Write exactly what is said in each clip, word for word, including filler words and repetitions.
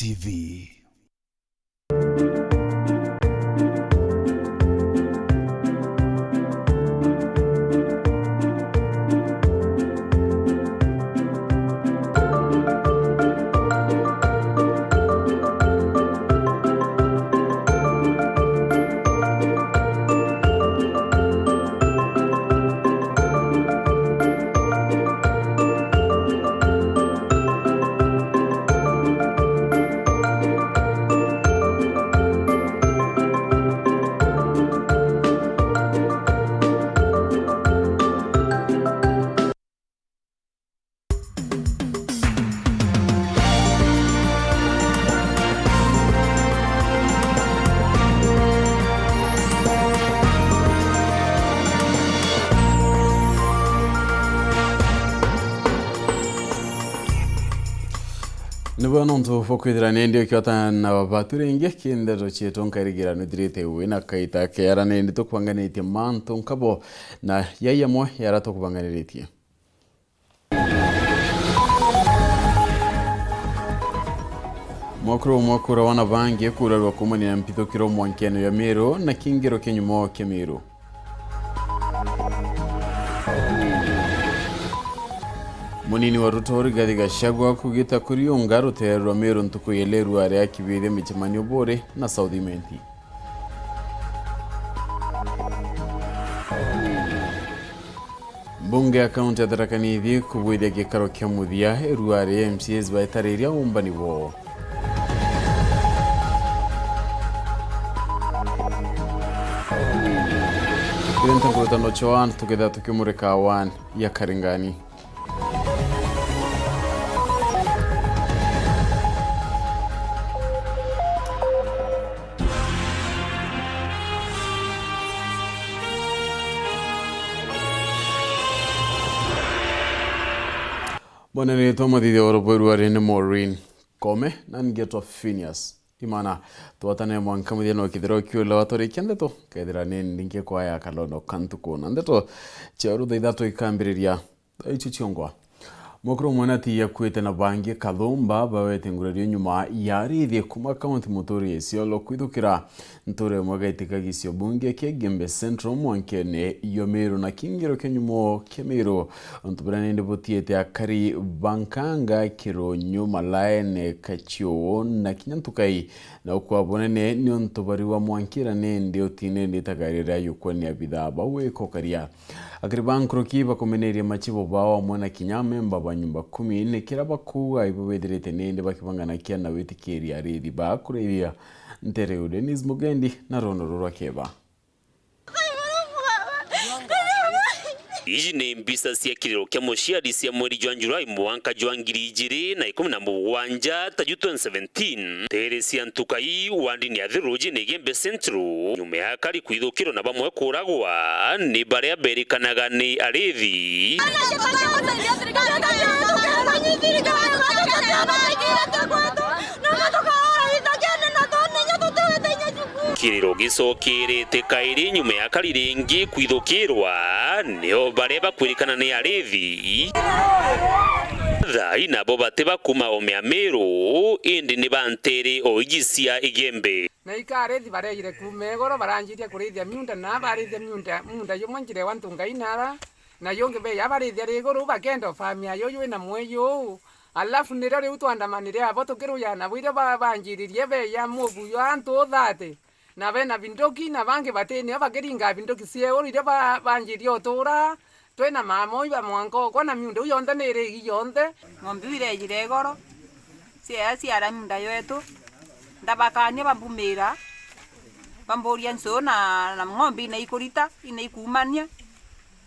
T V. Nibwega nontu bwa kwithira ni ndi ukiota na batu ringi ki ndeto cietu, nkairigira nuthirite wina kaita keara ni ndi tukubanganitie mantu nkabo na yai amwe yara tukubanganiritie. Mwakuru umwe kura wana bangi kurarua kuumania na mpithukiro mwankene ya Meru na kingiro kia nyumo kia Meru. Munini wa Ruto Rigathi Gachagua kugita kuriunga rutere rwa Meru ntuku ya leru aria akibithia micemanio Buuri na South Imenti. Mbunge ya kaunti ya Tharaka Nithi kubwithia gikaro kia muthia iruari ya M C As baitariria umbani bwoo. Kiri nta nkurutano chwa antu tukethira tukimurika awani ya Karingani. Mwana ritwa muthithia wa rubwiru ari ni Maureen Kome, na ngetwa Phineas Imana. Twatane mwanka muthia no kithira ukiulewa twarikia ndeto, kethira ni ndingi kwaya kalono kantuku na ndeto cia rutha ithatu ikambiriria. Icio ciongwa. Mukuru mwana ti yakuite na bangi kathumba bawete ngurario nyuma ya arithi kuma kaunti muturi ya Isiolo kwithukira ntura imwe gaitika gicio bunge kia Igembe Central mwankene yo Meru na kingiro kia nyumo kia Meru. Untu buria nindi butiite akari ba Nkanga, Kirunyu, Malaene, Kachiu na kinya Ntukai na ukwa bunene ni untu bari wa mwankira nindi utine nditagarira yukwania bithaa bau ikokaria. Akiri ba nkuruki bakumeneria machibu bao amwe na kinya amemba ba nyumba kumi ni kira bakuuga ibo bethirite nindi bakibanganakia na witikiria arithi ba kurithia ntere u Dennis Mugendi na rono rurwa keba. Iji ni mbica cia kiriro kia muciari cia mweri jwa Julai mwanka jwa ngiri ijiri na ikumi na mugwanja, ta ju twenty seventeen. Tere cia Ntukai, wandini ya Theology na Igembe Central, nyuma ya akari kwithukirwa na bamwe kuragwa ni baria berikanaga ni arithi. Kiriro gicokerete kairi nyuma ya akari ringi kwithukirwa, nio baria bakwirikana ni arithi. Thai nabo bati ba kuma Omeamiru, indi ni ba ntere o iji cia Igembe. Na ika arithi bareejire kuuma igoro, baranjiria kurithia miunda, na bariithia miunda, muunda jumwe njira ewa Ntungai nara, na jungi beeja bariithia ri iguru, bakenda ufamia juju wina mweju uu. Alafu nirio riu twandamanire abo tukiruja nabo irio ba-, banjiririe beeja mubuyu antu thate, na bena binduki, na bangi batini o bakiringa binduki cieuru irio ba-, banjirie utura. Twina maamoi ba mwanka okwa, na miunda iu yonthe ni irigi yonthe. Ng'ombe iu ireejire igoro, cieeja ciara miunda yetu, ndabakaania bambumira, bamburia ncu na, na ng'ombe ina ikurita, ina ikuumania.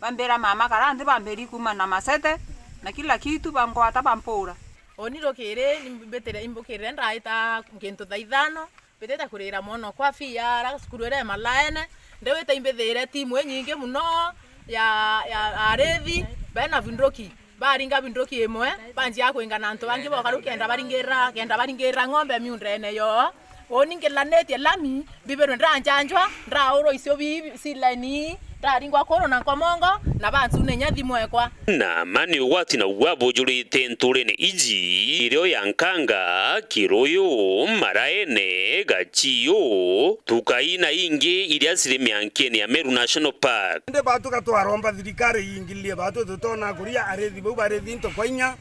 Bambira mama kara nthi, bambiri kuuma na masete, na kila kitu, bangwata, bampura. Uni rukiri, nimbitire, imbukirire ndaita kintu thaa ithano, mbitite kurira mwana okwa fee ya ara cukuru iria ya Malaene. Ndiwite imbithire timu inyingi muno ya, ya arithi, bena binduki. Baringa binduki imwe, banjia kwinga na antu bangi boka riu kenda baringirira, kenda baringirira ng'ombe miundene yoo. Uni ngilanitie lami, mbibirwe ndanjanjwa, ndaurwa icio bi silaini, ndaringwa kuru na nkomongo, na bancune inya thimu ekwa. Na ma ni ugwati na ugwa bujurite nturene iji, irio ya Nkanga, Kiruyu, Maraene, Gachiu, Tukai na ingi iria ciri miankene ya Meru National Park. Indi batuka twaromba thirikari iingililie batu tutona kuria arithi bau barithi into kwa inya,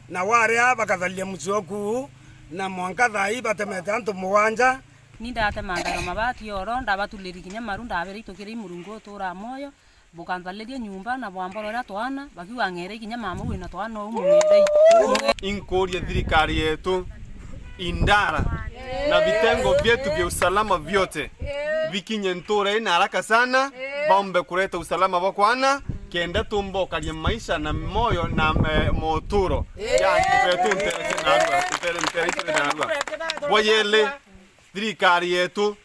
na waria bakatharia mucii oku, na mwanka thaa ii batemete antu mugwanja. Ni ndatemangaira mabati oro, ndabatuliri kinya maru, ndabera, "Itukirei Murungu uturaa mwoyo, bukanthaliria nyumba na bwambora uria twana," bakiuga, "Ng'erei kinya mama wina twana uu mung'erei." Inkuria thirikari yetu, indara na vitengo vyetu vya usalama vyote vikinye ntura ii na haraka sana, baumbe kureta usalama bwa kwana, kenda tumbokaria maisha na moyo na, eh, moturo ya antu betu ntere cia narua, ntere, ntere cia narua. Bwa yeli, thirikari yetu,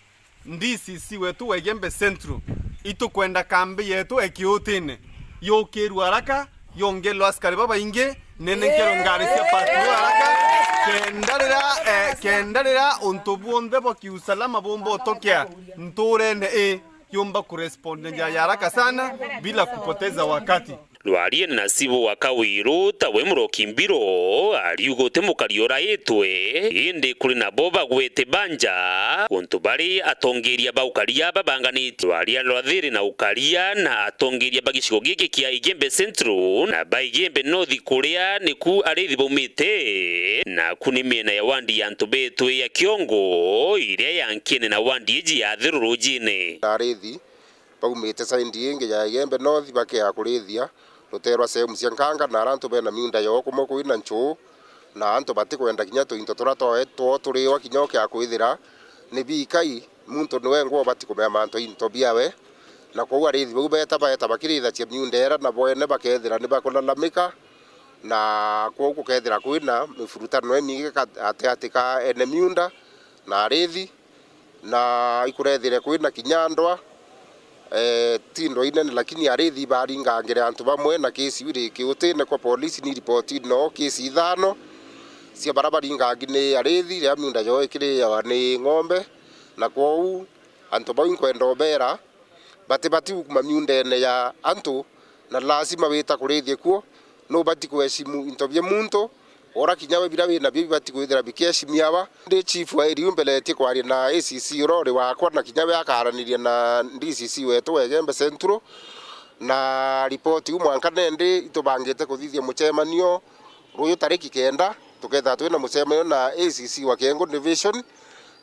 D C C wetu wa Igembe Central, itukwenda kambi yetu e Kiutine yukirwe haraka, yongerwe askari babaingi, nenenkerwe ngari cia patrol haraka, kenda rira, eh, kenda rira untu bwonthe bwa kiusalama bumba utokea nturene ii, yumba kurespond na njira ya haraka sana bila kupoteza wakati. Rwariene na Sibu wa Kawiru, tawe Muroki Mbiro, ariuga uti mukari uraitwe, indi kuri nabo bagwete banja, untu bari atongeria ba ukaria babanganite. Rwaria rwa thiri na ukaria na atongeria ba gicigo giki kia Igembe Central na ba Igembe North, kuria niku arithi baumite, naku ni miena ya wandi ya antu betwe ya Kiongo, iria yankiene na wandi iji ya Thiru Rujine. Arithi baumite side ingi ya Igembe North bakea kurithia rutere rwa sehemu cia Nkanga, na ara antu bena miunda yoo kumwe kwina nchuu, na antu batikwenda kinya tuinto turia twae two turiwa kinya ukea kwithira ni bikai, muntu niwe ngwa ubati kumea mantu into biawe, na kwou arithi bau beta baeta bakirithacia miunda ira, na bwene bakethira ni bakulalamika, na kwou gukethira kwina mifurutano imingi ka-, gatiati ka ene miunda na arithi. Na ikurethire kwina kinya ndwa, eh, ti ndwa inene, lakini arithi ibaringangire antu bamwe, na kesi iri Kiutine kwa polisi, ni ripoti no kesi ithano cia bara baringangi ni arithi, riria miunda yoo ikiriawa ni ng'ombe, na kwou antu bau inkwenda ubera, batibati gukuma miundene ya antu, na lazima wita kurithia kuo, nubati kuheshimu into bia muntu, ora kinya we bira wina bio bibati kwithira bikiheshimiawa. Ndi chief wa iriu mbeletie kwaria na A C C uria uri wakwa, na kinya we akaraniria na D C C wetu wa Igembe Central, na ripoti iu mwanka nendi itubangite kuthithia mucemanio ruyu tariki kenda, tukethira twina mucemanio na A C C wa Kienguni Division,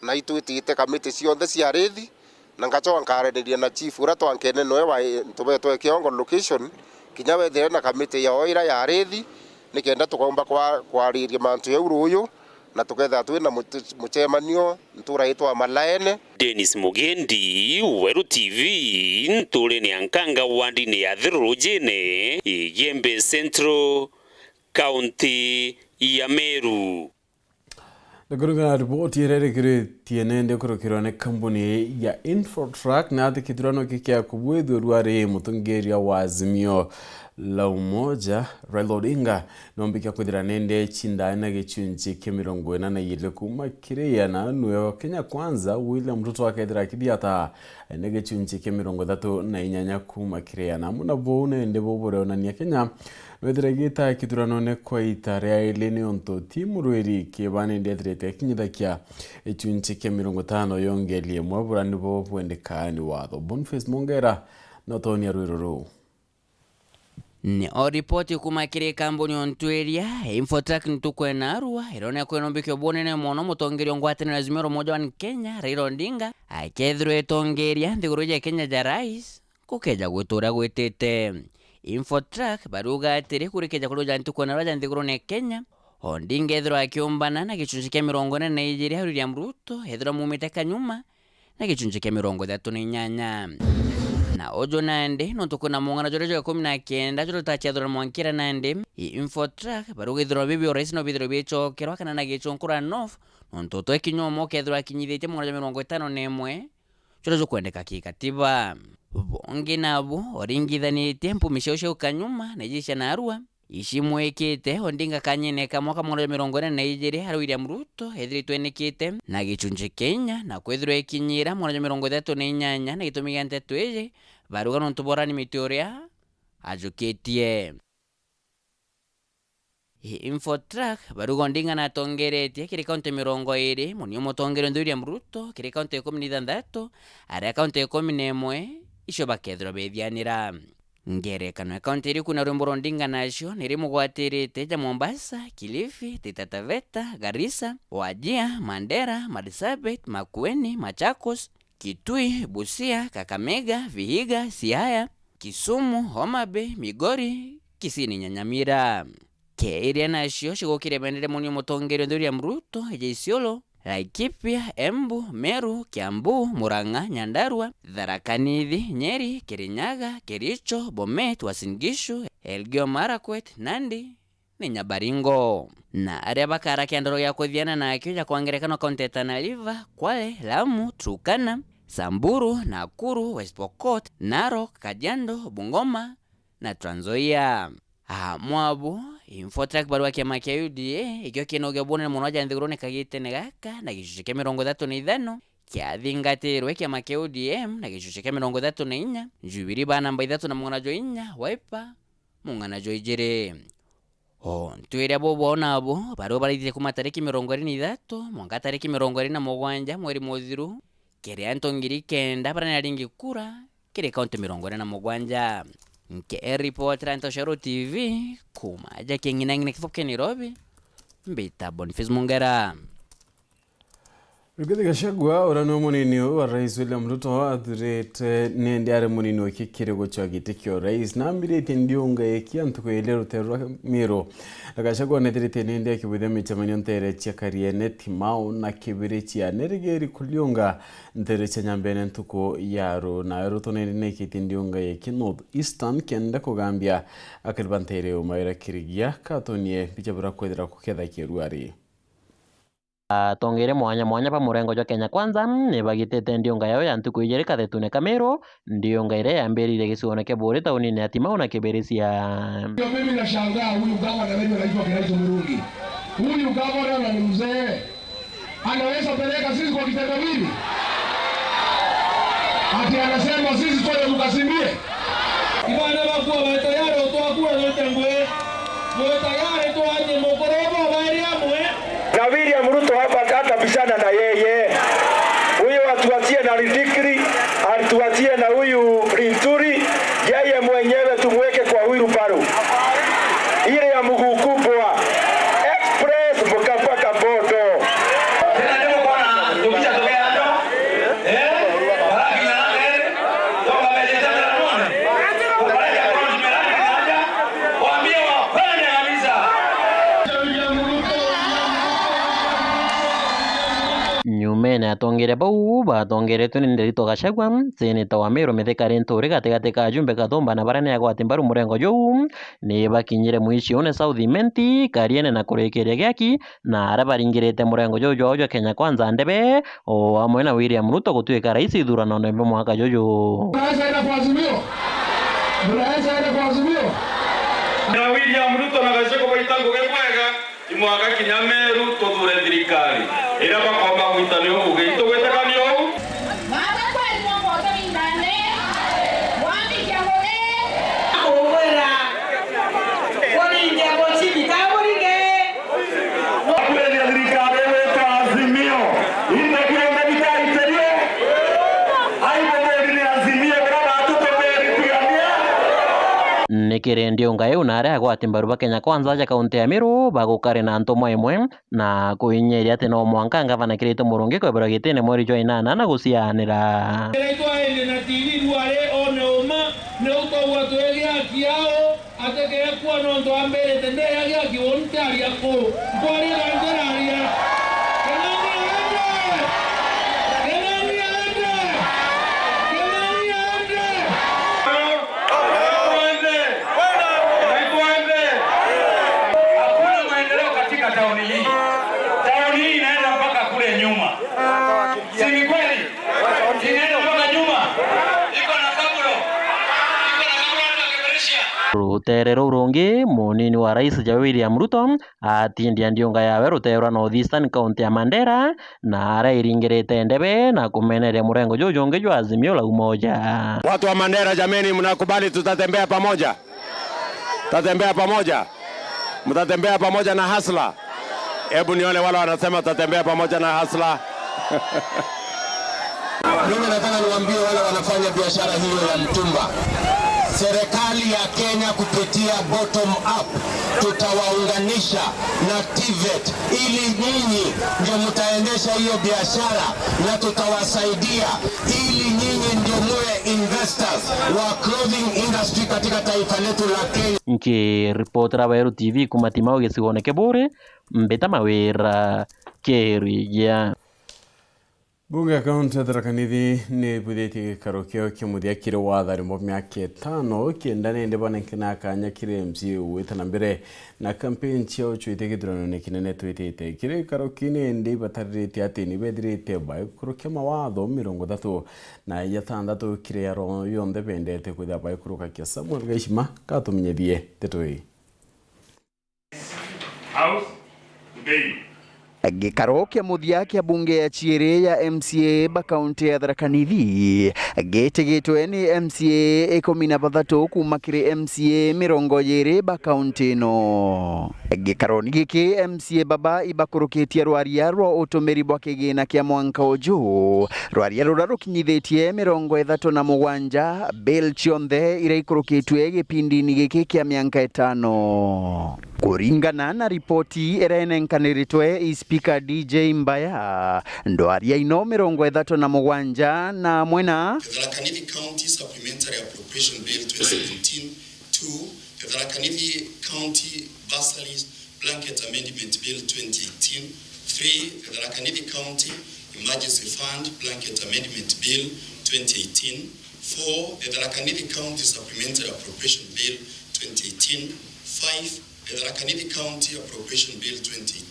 na itwitite kamiti cionthe cia arithi, na ngacoka nkaraniria na chief uria twankene noe wa, eh, antu betwe Kiongo location, kinya wethire na kamiti yao ira ya arithi, nikenda tukaumba kwa-, kwariria mantu jau ruyu, na tukethira twina mutu-, mucemanio ntura itwa Malaene. Dennis Mugendi, Weru T V, nturene ya Nkanga, wandine ya Thiru Rujine, Igembe Central, kaunti ya Meru. Na kuringana na riboti iria irikiritie nende kurukirwa ni kambuni ya Infotrak, na ati kithurano giki kia kubwithua ruari mutongeria wa Azimio la Umoja, Raila Odinga, nombikia kwithira nende echinda na gichunchi kia mirongo ina na ijiri kuma kiri iana, nwe Kenya Kwanza, William Ruto akethira akithiata na gichunchi kia mirongo ithatu na inyanya kuma kiri iana. Amwe na buu nende bubureonania Kenya nwethire gita kithurano ni kwa ita ria ili, ni untu ti murwiri kibanindi ethirite akinyithakia ichunchi kia mirongo itano yongeli imwe, bura nibo bwendekaa ni watho. Boniface Mongera notonia rwiro ruu. Ni o ripoti kuma kiri kambuni ontwiria Infotrak ntuku ena arua ironeka kwina umbikio bunene mono mutongeria ngwataniro ya Azimio la Umoja One Kenya, Raila Odinga, akethirwa itongeria nthiguru ja Kenya ja rais, kukeja gwita uria gwitite. Infotrak bariuga atiri, kurikeja kuri uja ntuku na rwaja nthigurune Kenya, Odinga ethirwa akiumbana na gichunchi kia mirongo ina na ijiri ha William Ruto ethirwa mumite kanyuma na gichunchi kia mirongo ithatu na inyanya. Na uju nandi nontu kwina mung'ana juria jwa ikumi na kenda juria utachethirwa mwankira nandi, i Infotrak bariuga ithurano biu bia urais no bithirwe bichokerwa kana na gichunkura nof, nontu utwe kinya umwe ukethirwa akinyithitie mung'ana jwa mirongo itano na imwe juria jukwendeka kikatiba. Bungi nabu, uringithanitie mpumi ciao cia ukanyuma na iji cia narua, Ici imwikite, Odinga kanyene ka mwaka magana jwa mirongo ina na ijiri ari William Ruto ethiritwe enikite na gicunci kia inya, na kwithirwa ikinyira magana jwa mirongo ithatu na inyanya na gitumi gia nteto iji, baruga nontu bwa urani miti uria ajukitie. Infotrack baruga Odinga natongeretie kiri kaunti mirongo iri, munio mutongeria nthi William Ruto kiri kaunti ikumi na ithanthatu, aria kaunti ikumi na imwe icio bakethirwa bethianira. Ngerekano ya kaunti iri kuna rwimbo rwa Odinga nacio niri mugwatirite ja Mombasa, Kilifi, Taita Taveta, Garissa, Wajir, Mandera, Marsabit, Makueni, Machakos, Kitui, Busia, Kakamega, Vihiga, Siaya, Kisumu, Homa Bay, Migori, Kisii na Nyamira. Ke iria nacio cigukire bendere munio mutongeria nthi William Ruto, ija Isiolo, Laikipia, Embu, Meru, Kiambu, Murang'a, Nyandarua, Tharaka Nithi, Nyeri, Kirinyaga, Kericho, Bomet, Uasin Gishu, Elgeyo Marakwet, Nandi, ni Nyabaringo. Na aria bakarakia ndoro ya kuthiana nakio ja kwa ngerekano kaunti ya Tana River, Kwale, Lamu, Turkana, Samburu, Nakuru, West Pokot, Narok, Kajiado, Bungoma na Trans Nzoia. Amwe abo, Infotrack baruga kiama kia U D A ikio kina uge bunene mono ja nthigurune kagitene gaka na gicunci kia mirongo ithatu na ithano kiathingatirwe kiama kia O D M na gicunci kia mirongo ithatu na inya, Jubilee ba namba ithatu na mung'ana jwa inya, Wiper mung'ana jwa ijiri. O ntu iria bo boona abo, baruga baraithite kuma tariki mirongo iri na ithatu mwanka tariki mirongo iri na mugwanja mweri muthiru, kiri antu ngiri kenda baria ni aringi kura kiri kaunti mirongo iri na mugwanja. Nke ripotera Ntoshero T V kuma aja king'inang'ina kifuku kia Nairobi, mbita Boniface Mungera. Rigathi Gachagua, uria niwe munini wa Rais William Ruto, athurite nindi ari munini wa kiri gucwa giti kia urais, na ambiritie ndiunga iki ya ntuku ya iri ruteere rwa Meru. Gachagua nethiritie nindi akibuthia micemanio nteere cia Kariene, Timau na Kibirichia. Nerigeri kuriunga nteere cia Nyambene ntuku ya ru. Nawe Ruto nindi nekitie ndiunga iki North Eastern kenda kugambia akiri ba nteere uma ira kirigia katonie bicha bura kwithira kuketha kiruari. Atongeria mwanya mwanya ba murengo jwa Kenya Kwanza ni bagitite ndiunga yao ya ntuku ijiri kathetune ka Meru, ndiunga iria yambiririe gicigoone kia Buuri taunine ya Timau na Kibirichia. Ndio mimi nashangaa huyu gavana wetu anaitwa Kiraitu Murungi. Huyu gavana na ni mzee. Anaweza peleka sisi kwa kitendawili? Ati anasema sisi twende tukasimbie? Ibana bakua bae tayari utwakua zote ngwe. Mwe tayari tuanje mukorobo baeri amwe. Na William Ruto hapa hata bishana na yeye. Huyo atuachie na Ridikiri, atuachie na huyu Linturi, yeye mwenyewe tumweke kwa wheelbarrow. Ile ya mguu kubwa. Express mpaka mpaka Bondo. Tena ndio kuona tukisha tokea hapo. Eh? Baraki na Toka mbele tena tuone. Kupeleka kwa tumeraki haja. Waambie wapende kabisa. Nyumene atongeria bau batongeretwe ni Nderitu Gachagua, seneta wa Meru Mithika Linturi, gatigati ka ajumbe kathumba na baria ni agwati mbaru murengo juu, ni bakinyire Mwiciune South Imenti, Kariene na kurikiria giaki, na aria baringirite murengo juju jwao jwa Kenya Kwanza ndebe, o amwe na William Ruto gutuika rais ithuranone bia mwaka juju. Mnaweza enda kwa Azimio? Mnaweza enda kwa Azimio? Na William Ruto na Gachagua baita ngugi bwega, imwaka kinya Meru tuthure thirikari iria bakomba gwita niyo ngugi. Itugwitikania uu? Baba kweli mwokoto wingane, wambikia ngugi. Kukwira, kuringia mucimi kaburinge. Kwethira thirikari igwitwa Azimio, into bionthe bitaithirio, aibo buri ni Azimio, buria batutumiri tigania. Ni kiri ndiunga iu na aria agwati mbaru ba Kenya Kwanza aja kaunti ya Meru bagukari na ntumwa imwe na kuinyeria ati no mwanka ngavana Kiraitu Murungi kwebirwa gitine mweri jwa inana na gucianira. Kiraitu aende na T V ruari one uma, ni utogwa twege haki yao. Atekere kuona untu ambirite, ndeyagia kiwonte aria ku. Nkwaria na ndiraria. Kenania aende! Kenania aende! Kenania aende! Hakuna maendeleo katika tauni hii. Tauni hii inaenda mpaka kule nyuma. Si ni kweli? Inaenda mpaka nyuma. Iko na kaburo. Iko na kaburo hata Kibirichia. Ruteere ruu rungi, munini wa rais Jawe William Ruto atindia ndiunga yawe ruteere rwa North Eastern County ya Mandera, na arairingirite ndebe na kumeneria murengo jujungi jwa Azimio la Umoja. Watu wa Mandera, jameni, mnakubali tutatembea pamoja? Tutatembea pamoja? Mtatembea pamoja na Hasla? Hebu nione wale wanasema tutatembea pamoja na Hasla. Mimi nataka niwaambie wale wanafanya biashara hiyo ya mtumba, serikali ya Kenya kupitia bottom up tutawaunganisha na TVET ili nyinyi ndio mtaendesha hiyo biashara, na tutawasaidia ili nyinyi ndio muwe investors wa clothing industry katika taifa letu la Kenya. Nkiripotera Weru T V kuma Timau gicigone kia Buuri, Mbita Mawira, Kirigia. Bunge ya kaunti ya Tharaka Nithi ni ibwithitie gikaro kiao kia muthia kiri wathani bwa miaka itano, kenda nindi bonekane na kanya kiri M C A gwita na mbere na kampeni ciao cwite githuranone kinene twitite. Kiri gikaro kii nindi ibatariritie ati ni bethirite baikurukia mawatho mirongo ithatu na jatanthatu kiri aro yonthe bendete kwithira baikurukakia. Samuel Gaishima gatumenyethie nteto ii. House today. Gikaro kia muthia kia bunge ya ciiri ya M C A ba kaunti ya Tharaka Nithi gitigitwe ni M C A ikumi na bathatu kuuma kiri M C A mirongo iiri ba kaunti ino. Gikaroni giki, M C A baba ibakurukitie rwaria rwa utumiri bwa kigina kia mwanka uju, rwaria ruria rukinyithitie mirongo ithatu na mugwanja bill cionthe iria ikurukitue gipindini giki kia mianka itano. Kuringana na ripoti iria inenkaniritwe i Speaker D J Mbaya, ndwaria ino mirongo ithatu na mugwanja na amwe na The Tharaka Nithi County Supplementary Appropriation Bill twenty seventeen, two, the Tharaka Nithi County Bursaries Blanket Amendment Bill twenty eighteen, three, the Tharaka Nithi County Emergency Fund Blanket Amendment Bill twenty eighteen, four, the Tharaka Nithi County Supplementary Appropriation Bill twenty eighteen, five, the Tharaka Nithi County Appropriation Bill twenty eighteen.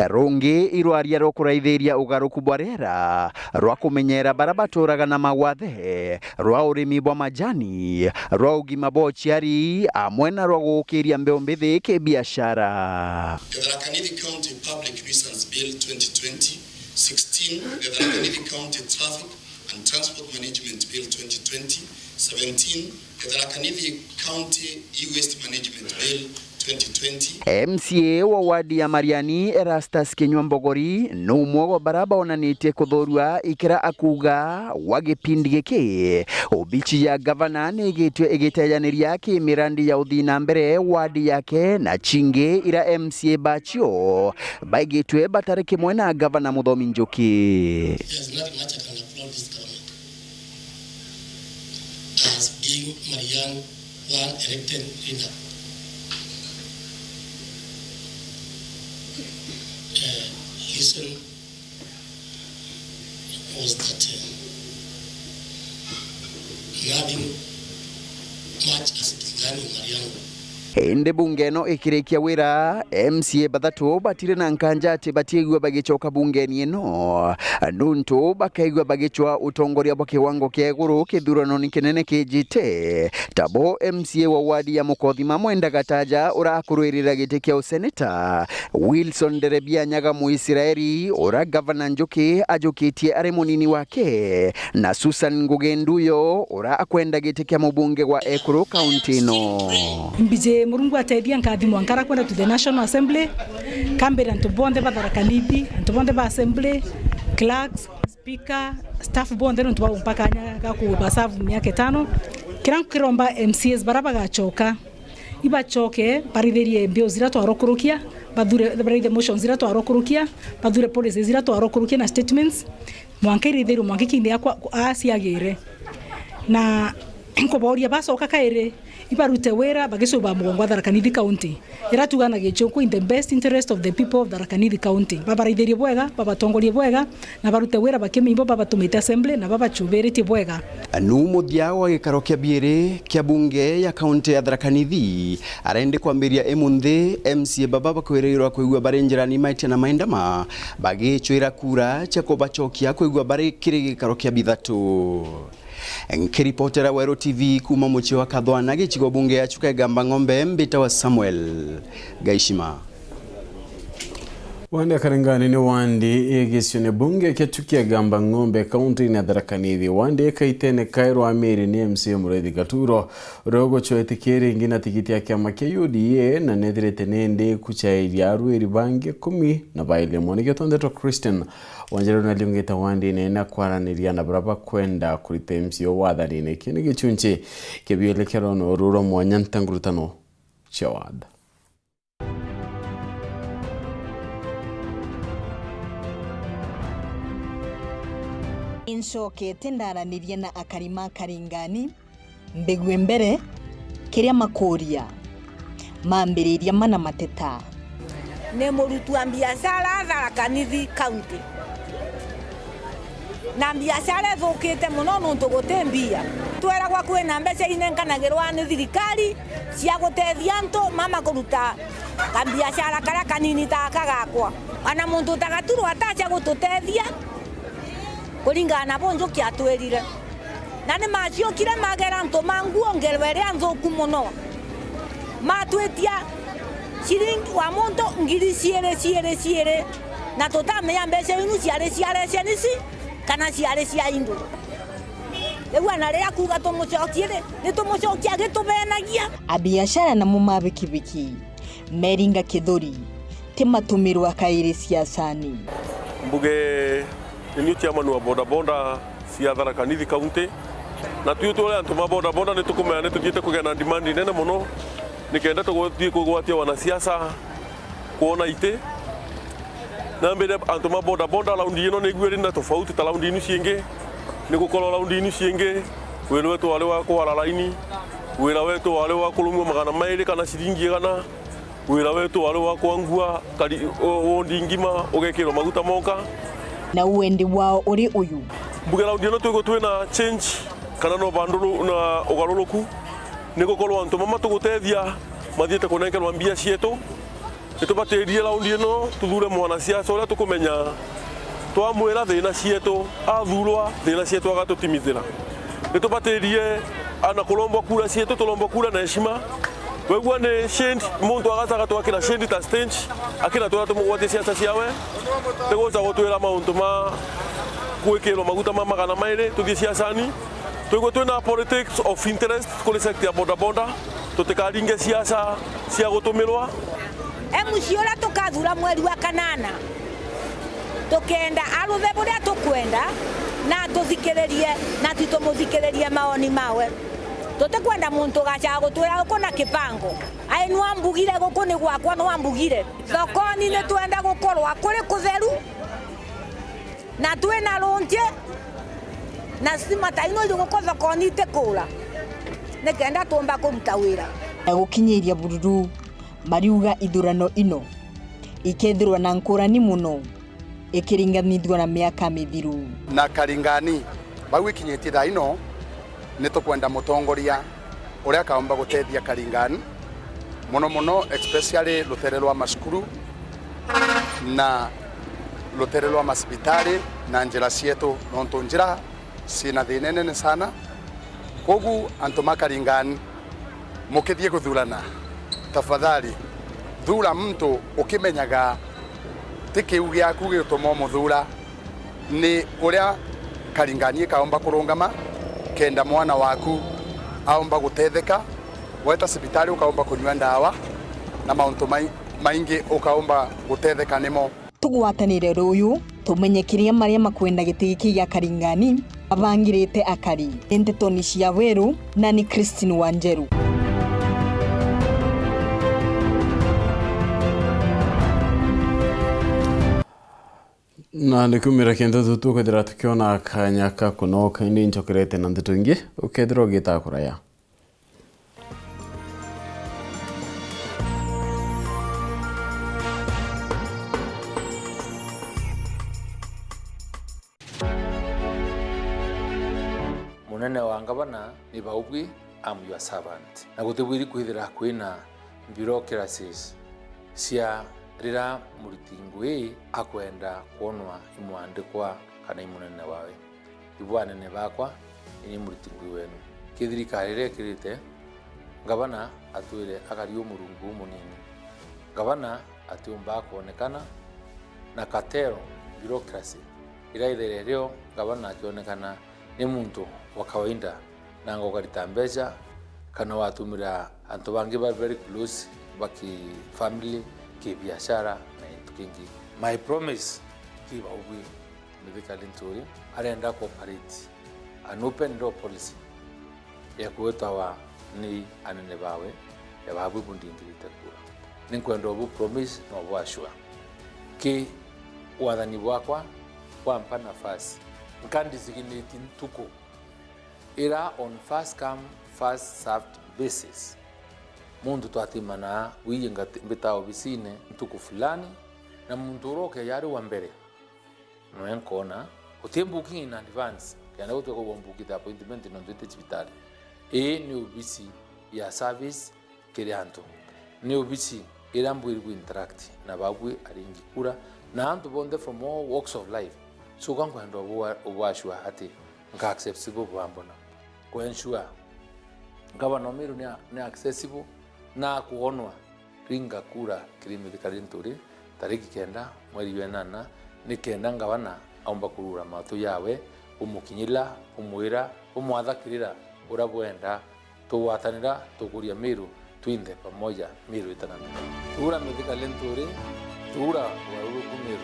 Rungi irwaria rwa kuraithiria ugaruku bwa riera, rwa kumenyera bara baturaga na magwathe, rwa urimi bwa majani, rwa ugima bwa uciari, amwe na rwa guukiria mbeu mbithi kibiashara. The Tharaka Nithi County Public Nuisance Bill twenty twenty, sixteen, the Tharaka Nithi County Traffic and Transport Management Bill twenty twenty, seventeen, the Tharaka Nithi County E-Waste Management Bill twenty twenty. M C A wa wadi ya Mariani, Erastus Kinyua Mbogori, ni umwe wa bara baonanitie kuthuurua ikira akuuga wa gipindi giki, obici ya gavana ni igitwe igitejaniria ki mirandi ya uthii na mbere wadi yake na cingi ira M C A bacio baigitwe batari kimwe na gavana Muthomi Njuki. There's nothing much I can applaud this government as being Mariani one elected leader. Uh, listen was that, uh, nothing much has been done in Mariani. Indi bunge ino ikirikia wira, M C A bathatu batiri na nkanja ati batiigua bagicoka bungeni ino, nuntu bakaigua bagicwa utongoria bwa kiwango kia iguru kithuranoni kinene kijite. Tabo M C A wa wadi ya Mukothima Mwenda Gataja urakurwirira giti kia useneta, Wilson Nderebia Nyaga Muisraeli, ura gavana Njuki ajukitie ari munini wake, na Susan Ngugi Nduyo, ura akwenda giti kia mubunge wa Ekuru kaunti ino. Mbiji Murungu atethia nkathimwa nkara kwenda to the National Assembly, kambira antu bonthe ba Tharaka Nithi, antu bonthe ba assembly, clerks, speaker, staff bonthe nontu bagumpa kanya ga kubaserve miaka itano. Kira nkiromba M C As bara bagacoka, ibacoke barithirie bills iria twarokurukia, bathure, barithirie motions iria twarokurukia, bathure policies iria twarokurukia na statements, mwanka irithirwe mwanka ikinthi akwa aciagire. Na nkubauria bacoka kairi, ibarute wira bagicuba mugongo wa Tharaka Nithi County. Iria tuga na Gichunku, in the best interest of the people of Tharaka Nithi County. Babaraithirie bwega, babatongorie bwega, na barute wira bakimenya ibo babatumite assembly na babacubiritie bwega. Nu muthia wa gikaro kia biiri kia bunge ya kaunti ya Tharaka Nithi, arendi kwambiria imunthi, M C A baba bakwirirwa kwigua bari njirani maitia na maindama, bagicwira kura cia kubacokia kwigua bari kiri gikaro kia bithatu. Nkiripotera Weru T V kuuma mucii wa Kathwana, gicigo bunge ya Chuka Igamba Ng'ombe, mbitawa Samuel Gaishima. Wandi ya Karengani ni wandi ii gicione bunge kia Chuka Igamba Ng'ombe, kaunti-ini ya Tharaka Nithi. Wandi ii kaitene kairwa miri ni M C A Muriithi Gaturo, uria ugucwetiki ringi na tigiti ya kiama kia U D A, na nethirite nindi kucairia arwiri bangi ikumi na bairi. Mwaniki Tondetwa Christian Wanjiru nariungite wandine na kwaraniria na baria bakwenda kurita M C A wathanine. Kii ni gichunchi kia bierekero na ururo mwanya nta ngurutano cia watho. Incokete ndaranirie na akari ma Karingani. Mbigue mbere kiria makuria, mambiriria mana mateta. Ni murutwa biashara Tharaka Nithi County. Na biashara ithukite mono nontu guti mbia. Tweragwa kwina mbeca inenkanagirwa ni thirikari cia gutethia antu mama kuruta kabiashara karia kanini ta aka gakwa. Ana muntu ta Gaturo atacia gututethia kuringana na bunjuki atwirire. Na ni maciokire magera antu ma nguo ngerwa iria nthuku mono. Matwitia ciringi wa muntu ngiri ciiri, ciiri, ciiri. Na tutamenya mbeca inu ciari cia recenisi kana ciari cia indu. Riu ana riria kuuga tumucokie ri, ni tumucokia agitubenagia. Abiashara namo ma bikibiki meringa kithuri, ti matumirwa kairi siasani. Mbuge ni niu chairman wa bodaboda cia Tharaka Nithi County. Na tui turi antu ma bodaboda ni tukumenya ni tuthiite kugia na demand nene mono, nikenda tuthii kugwatia wanasiasa kwona iti. Na mbere antu ma bodaboda, raundi ino ni igwiri na tofauti ta raundi inu ciingi, ni gukorwo raundi inu ciingi wira wetu wari wa kwara laini, wira wetu wari wa kurumua magana mairi kana ciringi igana, wira wetu wari wa kwangua kari-, o-, wondi ngima ugekirwa maguta monka. Na wendi wao uri uyu. Mbuge raundi ino twigwe twina change kana no banduru-, na ugaruruku, ni gukorwo antu mama tugutethia mathiite kunenkerwa mbia cietu. Nitubatirie raundi ino tuthure mwanasiasa uria tukumenya twamwira thina cietu, athurwa thina cietu agatutimithira. Nitubatirie ana kurombwa kura cietu, turombwa kura na heshima. Wegua ni shade, muntu agaca agatwakira shade ta stage, akira twira tumugwatie siasa ciawe, tiguca gutwira mauntu ma gwikirwa maguta ma magana mairi tuthii siasani. Twigwe twina politics of interest kuri sector ya bodaboda, tutikaringe siasa cia gutumirwa. M C A uria tukathura mweri wa kanana, tukenda aruthe buria tukwenda na atuthikiririe, na titumuthikiririe maoni mawe. Tutikwenda muntu ugacaga gutwira guku na kibango, ai nwa mbugire guku ni gwakwa, nwa mbugire. Thokoni ni twenda gukorwa kuri kutheru. Na twina runji, na stima ta ino iri guku thokoni itikura, nikenda tuumba kuruta wira. Na gukinyiria bururu, mariuga ithurano ino ikethirwa na nkurani mono ikiringanithua na miaka mithiru. Na Karingani, bau ikinyitie thaa ino, ni tukwenda mutongoria uria akaumba gutethia Karingani, mono mono, especially rutere rwa macukuru na rutere rwa macibitari na njira cietu, nontu njira ciina thina inene sana. Kogu antu ma Karingani, mukithie kuthurana, tafadhali thura muntu ukimenyaga ti kiu giaku gigutuma umuthura, ni uria Karingani ikaumba kurungama, kenda mwana waku aumba gutetheka, weta cibitari ukaumba kunyua ndawa, na mauntu mai-, maingi ukaumba gutetheka nimo. Tugwatanire ruyu, tumenye kiria maria makwenda giti giki gia Karingani mabangirite akari. Ni ntetoni cia Weru, na ni Christine Wanjeru. Na ni kumira kintu tu tukwithira tukiona kanya ka kunoka, indi ncokerete na ndeto ingi, ukethirwa ugita kuraya. Munene wa ngavana ni baubwi, "I'm your servant." Na gutibwiri kwithira kwina bureaucracies cia rira muriti ngui akwenda kwonwa i mwandikwa kana i munene wawe. Ibu anene bakwa, Ni muriti ngui wenu. Ki thirikari iria ikirite, ngavana atwire akari umurungu umunini. Ngavana atiumbaa kwonekana, na cartel, bureaucracy, iria ithaire rio ngavana akionekana ni muntu wa kawaida, nanga ukarita mbeca, kana watumira antu bangi ba very close, ba ki family, ki biashara, na gintu kingi. My promise ki baubwi, Mithika Linturi arenda ku operate an open door policy ya kwitawa ni anene bawe, ya babu bundingirite kura. Ninkwenda ubu promise na ubu assure. Ki wathani bwakwa bwampa nafasi, nka designate ntuku ira on first come, first served basis. Muntu twatimanaa, wiye ngati-, mbita obisine ntuku fulani, na muntu uria ukeja ari wa mbere, noe nkona, uti booking in advance, kenda gutwika umbukite appointment nontu iti cibitari. Ii ni obisi ya service kiri antu. Ni obisi iria mbwirigwe interact na babui aringi kura, na antu bonthe from all walks of life. So, ka nkwenda ubu-, ubu assure ati nka accessible bwambona. Ku ensure ngavana wa Meru ni a-, ni accessible na akwonwa. Ringa kura kiri Mithika Linturi tariki kenda mweri jwa inana, ni kenda ngavana aumba kurura matu jawe, umukinyira, umwira, umwathakirira uria bwenda. Tugwatanira, tukuria Meru, twinthe pamoja, Meru itananthira. Tuura Mithika Linturi, tuura ugaruruku Meru.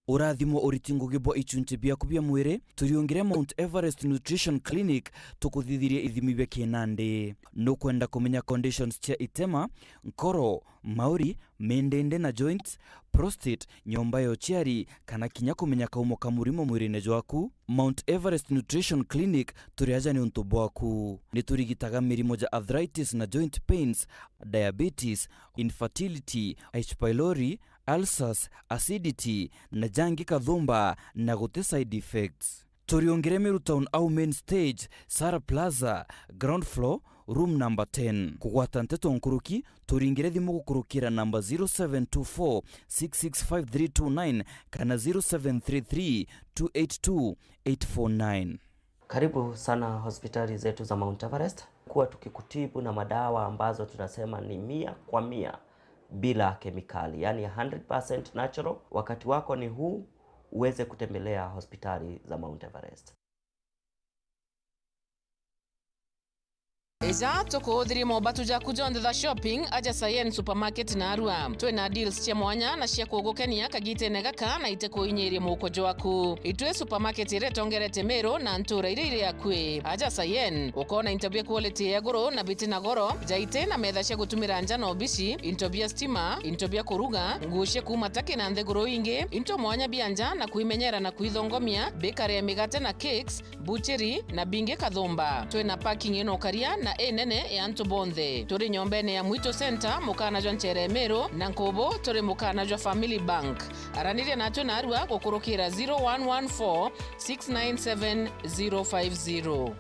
Urathimwo uriti ngugi bwa ichunchi biaku bia mwiri, turiungire Mount Everest Nutrition Clinic tukuthithirie ithimi bia kinandi. Nukwenda kumenya conditions cia itema, nkoro, mauri, mindindi na joints, prostate, nyomba ya uciari, kana kinya kumenya kaumo ka murimo mwirine jwaku? Mount Everest Nutrition Clinic turi aja niuntu bwaku. Niturigitaga mirimo ja arthritis na joint pains, diabetes, infertility, H. pylori, ulcers, acidity, na jangi kathumba, na guti side effects. Turiungire Meru Town au main stage, Sara Plaza, ground floor, room number ten. Kugwata nteto nkuruki, turingire thimu gukurukira namba zero seven two four six six five three two nine kana zero seven three three two eight two eight four nine. Karibu sana hospitali zetu za Mount Everest. Kuwa tukikutibu na madawa ambazo tunasema ni mia kwa mia bila kemikali, yani hundred percent natural. Wakati wako ni huu, uweze kutembelea hospitali za Mount Everest. Ija tukuuthirie mobatu jaku jonthe ja shopping aja Sayen Supermarket na Arua. Twina deals cia mwanya na cia kugukenia kagitene gaka na itikuinyirie muuko jwaku. Itwi supermarket iria itongerete Meru na ntura iria iri akui. Aja Sayen, ukoona into bia quality ya iguru na biti na goro, jaiti na metha cia gutumira nja na obici, into bia stima, into bia kuruga, nguo cia kuuma Turkey na nthiguru ingi, into mwanya bia nja na kwimenyera na kwithongomia, bakery ya migate na cakes, bucheri na bingi kathumba. Twina parking ino ukaria na inene ya antu bonthe. Turi nyombene ya Mwitu Center, mukana jwa Nchere Meru, na nkubu turi mukana jwa Family Bank. Araniria natwe narua gukurukira zero one one four six nine seven zero five zero.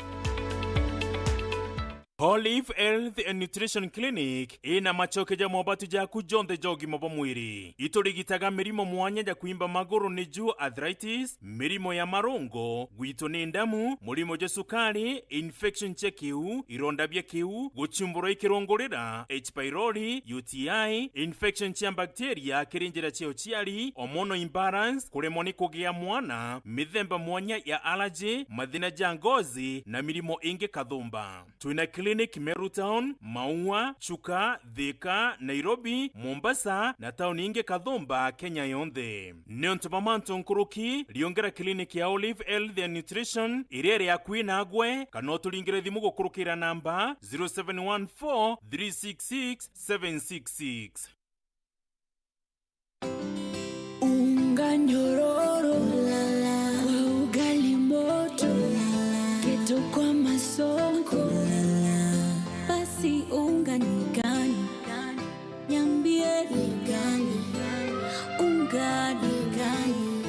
Olive Health and Nutrition Clinic ina macoke ja mobatu jaku jonthe ja ugima bwa mwiri. Iturigitaga mirimo mwanya ja kwimba maguru, niju arthritis, mirimo ya marungo, gwitwo ni ndamu, murimo jwa sukari, infection cia kiu, ironda bia kiu, guchumburwa i kirungurira, H. pylori, U T I, infection cia bacteria kiri njira cia uciari, hormonal imbalance, kuremwa ni kugia mwana, mithemba mwanya ya allergy, mathina ja ngozi, na mirimo ingi kathumba. Twina clinic Meru Town, Maua, Chuka, Thika, Nairobi, Mombasa, na tauni ingi kathumba Kenya yonthe. Niuntu bwa mantu nkuruki, riungera clinic ya Olive Health and Nutrition iria iri akui nagwe, kana uturingire thimu gukurukira namba zero seven one four three six six seven six six. Unga nyororo kwa ugali moto, keto kwa masonko. Basi unga ni gani? Niambie ni gani? Unga ni gani?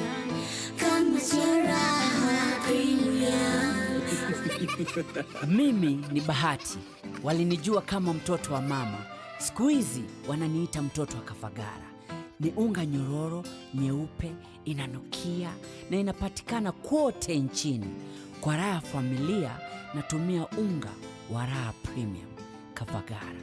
Kama Charaha Premium. Mimi ni Bahati. Walinijua kama mtoto wa mama. Siku hizi wananiita mtoto wa Kafagara. Ni unga nyororo, nyeupe, inanukia na inapatikana kwote nchini. Kwa raha ya familia, natumia unga wa Raha Premium Kavagara.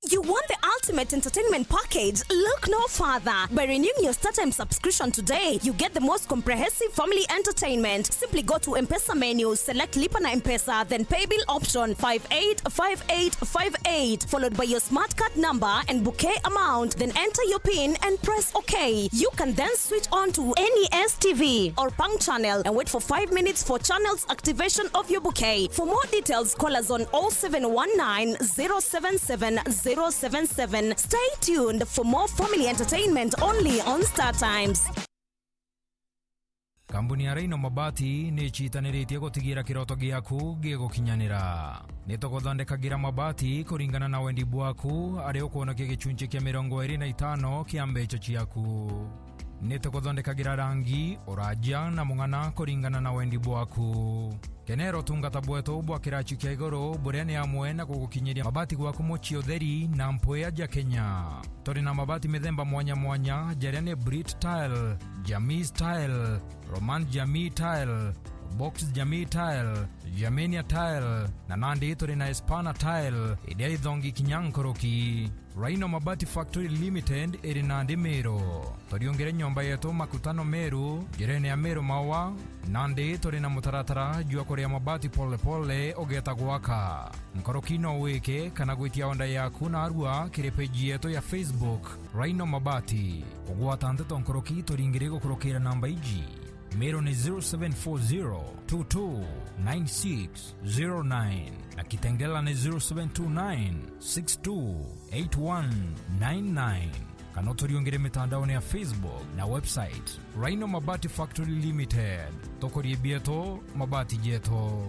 You want the ultimate entertainment package? Look no further. By renewing your StarTimes subscription today, you get the most comprehensive family entertainment. Simply go to M-Pesa menu, select Lipa na M-Pesa, then pay bill option five eight five eight five eight, followed by your smart card number and bouquet amount. Then enter your pin and press OK. You can then switch on to any S T V or Pang channel and wait for five minutes for channels activation of your bouquet. For more details, call us on oh seven one nine, zero seven seven, zero seven seven. Stay tuned for more family entertainment only on StarTimes. Kambuni ya Rhino Mabati ni icitaniritie gutigira kiroto giaku gigukinyanira. Ni tuguthondekagira mabati kuringana na wendi bwaku, aria ukwonokia gicunci kia mirongo iri na itano kia mbeca ciaku. Ni tuguthondekagira rangi, uraja na mung'ana kuringana na wendi bwaku. Kenera utungata bwetu bwa kiraci kia iguru, buria ni amwe na gugukinyiria mabati gwaku mucii utheri na mpwia ja Kenya. Turi na mabati mithemba mwanya mwanya, jaria ni Brit Tile, Jamii Tile, Roman Jamii Tile, Box Jamii Tile, Germania Tile, na nandi turi na Espana Tile, iria ithongi kinya nkuruki. Rhino Mabati Factory Limited iri nandi Meru. Turiungire nyomba yetu Makutano Meru, njirene ya Meru Maua, nandi turi na mutaratara jwa kuria mabati pole pole ugeeta gwaka. Nkuruki no wike kana gwitia order yaku narua kiri page yetu ya Facebook, Rhino Mabati. Kugwata nteto nkuruki turingire gukurukira namba iji. Meru ni zero seven four zero two two nine six zero nine na Kitengela ni zero seven two nine six two eight one nine nine. Kana uturiungire mitandaone ya Facebook na website, Rhino Mabati Factory Limited. Tukurie bietu, mabati jetu.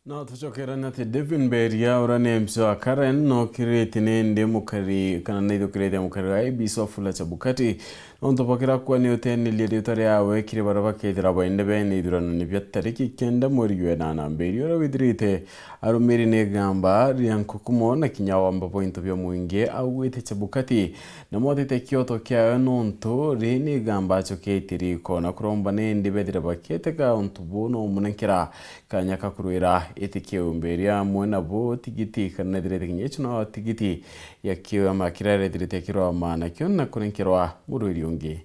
No tucokerane ati David Mberia, uria ni M C wa Karen, nokiritie ni ndi mukari, kana naithukiritie mukari wa A B C Wafula Chebukati, nontu bwa kiria kwani utenirie riitwa riawe kiri baria bakethira baende bene ithuranone bia tariki kenda mweri jwa inana. Mberia uria withirite arumiri ni igamba ria nkukumo na kinya wamba bwa into bia mwingi, augite Chebukati namotite kioto kiawe nontu ri ni igamba acoketie riko na kuromba nindi bethire bakietega untu buu no umunenkera kanya ka kurwira iti kiu. Mberia amwe nabo tigiti kana nethirite kinya icio no tigiti ya kiama kiria arethirite akirwama nakio na kunenkerwa murwiri ungi.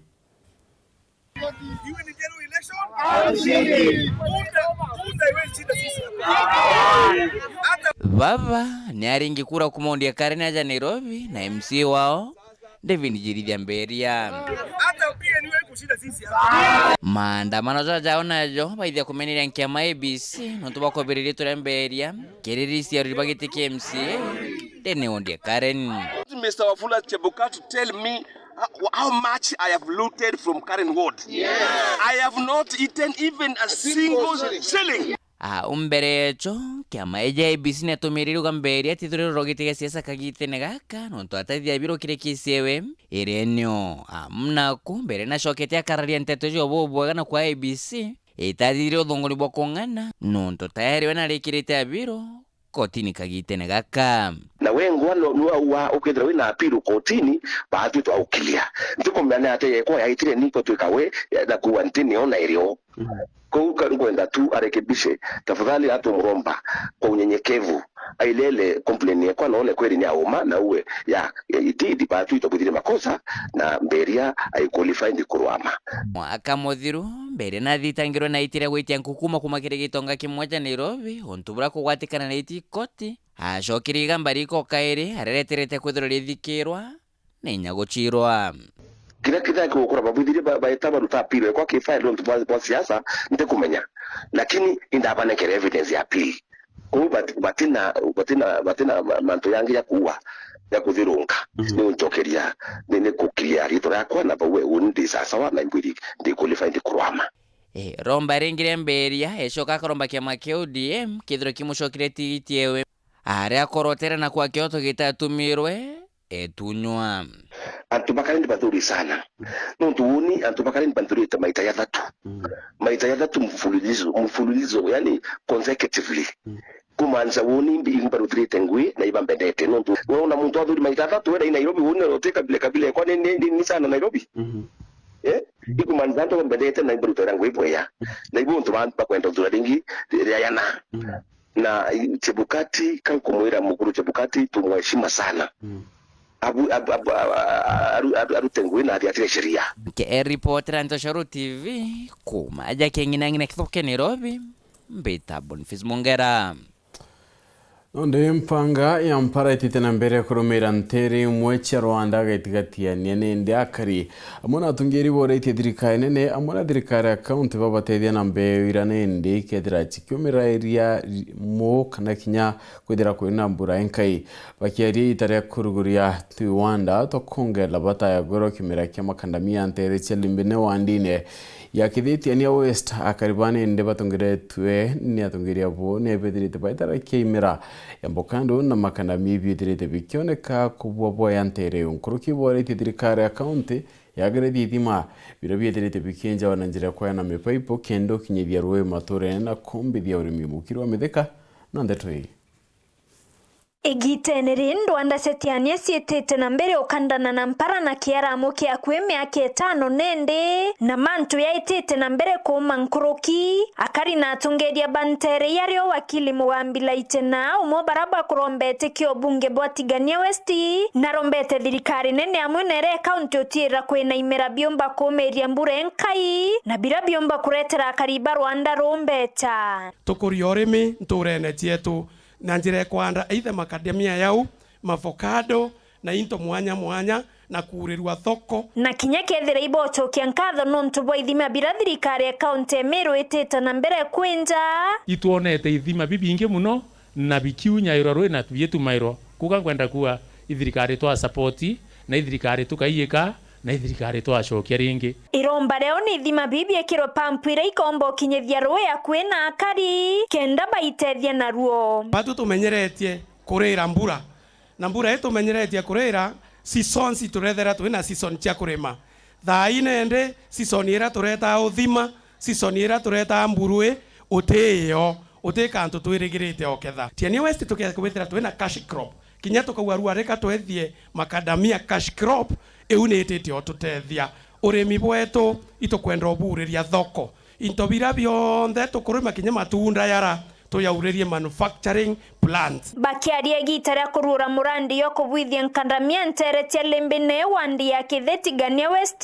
Baba ni aringi kura kuma Mount Karen aja Nairobi na M C A wao David Njirithia Mberia. Hata pia ni wewe kushinda sisi hapa. Maandamano jaja jao najo baithia kumeneria nkiama A B C nontu bwa kwambiriria turia Mberia kiriri cia aruri ba giti kia M C A ndene Mount Karen. Mister Wafula Chebukati, tell me, uh, how much I have looted from Karen Ward. Yes. I have not eaten even a single shilling. Au mbere echo, kiama eja A B C niatumirire uga Mberia atithire urogite gia siasa kagitene gaka, nontu atathia biro kiri kisiwe iri eneo. Amu naku, Mberia nacokete akararia nteto icio bubwega na kwa A B C, itathithire uthunguni bwa kung'ana, nontu tayari we narikirite abiro kotini kagitene gaka. Na wengwa no, no wa ukethira wina appeal kotini, baatwi twa ukilia. Ntikumenya ni atia yekwa yaitire niko twika we, na kuwa nti nio na irio. Kou ka nkwenda tu arekebishe, tafadhali atumuromba kwa unyenyekevu, ailele complain yekwa, naone kweli ni auma, na uwe ya, ya itidi, baatwi twabuthire makosa, na Mberia ai qualified kurwama. Mwaka muthiru, Mberia nathitangirwe na itire gwitia nkukuma kuma kiri gitonga kimwe ja Nairobi, untu buria kugwatikana na iti koti, acokire igamba riko kairi, arereterete kwithirwa rithikirwa, na inya gucirwa. Kiria kithaki gukura babwithirie ba-, baeta baruta appeal ekwa ki file nontu bwa, bwa siasa, ntikumenya. Lakini indabanekere evidence ya appeal. Kou bat-, batina, batina, batina ma-, mantu yangi ya kuua, ya kuthirunga. Mhm. Ni uncokeria, ni, ni kukiria ritwa riakwa na bau uni ndi sasawa na imbwiri ndi qualified kurwama. Eh, romba ringi ria Mberia, ecoka akaromba kiama kia O D M, kithirwa kimucokeria tigiti ewe. Aria akorotere na kwa kioto gitatumirwe, etunywa. Antu ba Karen ni bathuri sana. Nontu uuni antu ba Karen banthurite maita jathatu. Mm. Maita jathatu mfululizo, mfululizo, yani consecutively. Mm. Kumaanisha uuni imbi-, imbaruthirite ngui na ibambendete. Nontu we una muntu athuri maita jathatu, we na Nairobi, uuni uti kabila, kabila ekwa ni, ni, ni, ni sana Nairobi. Mhm. Eh? Ikumaanisha antu bambendete na imbarutira ngui bweya. Mm. Na ibo untu ba-, bakwenda uthura ringi riayana. Mm. Na i-, Chebukati, kankumwira mukuru Chebukati, tumweshima sana. Mm. Abu-, abu-, abu-, a-, a-, aru-, aru-, arute ngui na athiatire sheria. Nkiripotera Ntoshoro T V, kuma aja keng'inang'ina kithoke Nairobi, mbita Boniface Mongera. Nonde mpanga ya mpara itite na mbere kurumira ntere imwe cia Rwanda gatigatiania nende akari amwe na atungiiri boritie thirikari nene amwe na thirikari ya kaunti babatethia na mbeu ira nende ikethira cikiumira iria ri-, mu kana kinya kwithira kwina mbura inkai. Bakiaria iita ria kuruguria tuiwanda twa kwongerera bata ya goro kimera kia makandamia ntere cia Limbine wandine ya Kithitiania West, akari ba nende batongeretwe ni atongeria bo ni bethirite baitara kiimera ya mbokando na makandamia biethirite bikioneka kubua boya ntere yo. Nkuruki boritie thirikari ya kaunti yagererie ithima biria biethirite bikienjawa na njira ya kweana mipaipo kenda ukinyithia rui maturene na kumbithia urimi mukiri wa mithika na ndeto ii. Igitene ri ndwanda cia Tiania ciitite na mbere ukandana na mpara na kiaramu kia akui miaka itano nende, na mantu yaitite na mbere kuuma nkuruki. Akari na atongeria ba ntere iria rio wakili Mugambi Laite na umwe bara bakurombete kio bunge bwa Tigania West, na rombete thirikari nene amwe na iria kaunti utiira kwina imera biumba kuumiria mbura inkai, na biria biumba kuretera akari ba Rwanda rumbeta. Tukuria urimi nturene cietu na njira ya kwanda either macadamia yau, mavocado na into mwanya mwanya, na kuurirua thoko. Na kinya kethira ibocokia nkatho nontu bwa ithima bira thirikari ya kaunti ya Meru itite na mbere kwinja. Itwonete ithima bibingi muno na bikiunyairwa rui na bietumairwa. Kuga nkwenda kuga ithirikari twa support na ithirikari tukaiika na ithirikari twacokia ringi. Iromba riao ni ithima bibiekirwe pampu iria ikomba ukinyithia rui akui na akari kenda baitethia naruo. Batu tumenyeretie kurira mbura, na mbura itumenyeretie kurira seasons iturethera twina season cia kurima. Thaa ii nende season iria turetaa uthima, season iria turetaa mburui, utiyo, uti kantu twirigirite oketha. Tiania West tukia kwithira twina cash crop, kinya tukauga rua reka twethie macadamia cash crop, iu ni itite o tutethia. Urimi bwetu itukwenda uburiria thoko. Into bira bionthe tukurima kinya matunda yara tuyauririe manufacturing plant. Bakiaria igita ria kuruura murandi yo kubwithia nkandamia ntere cia Limbine wandi ya Kitheti Gania West,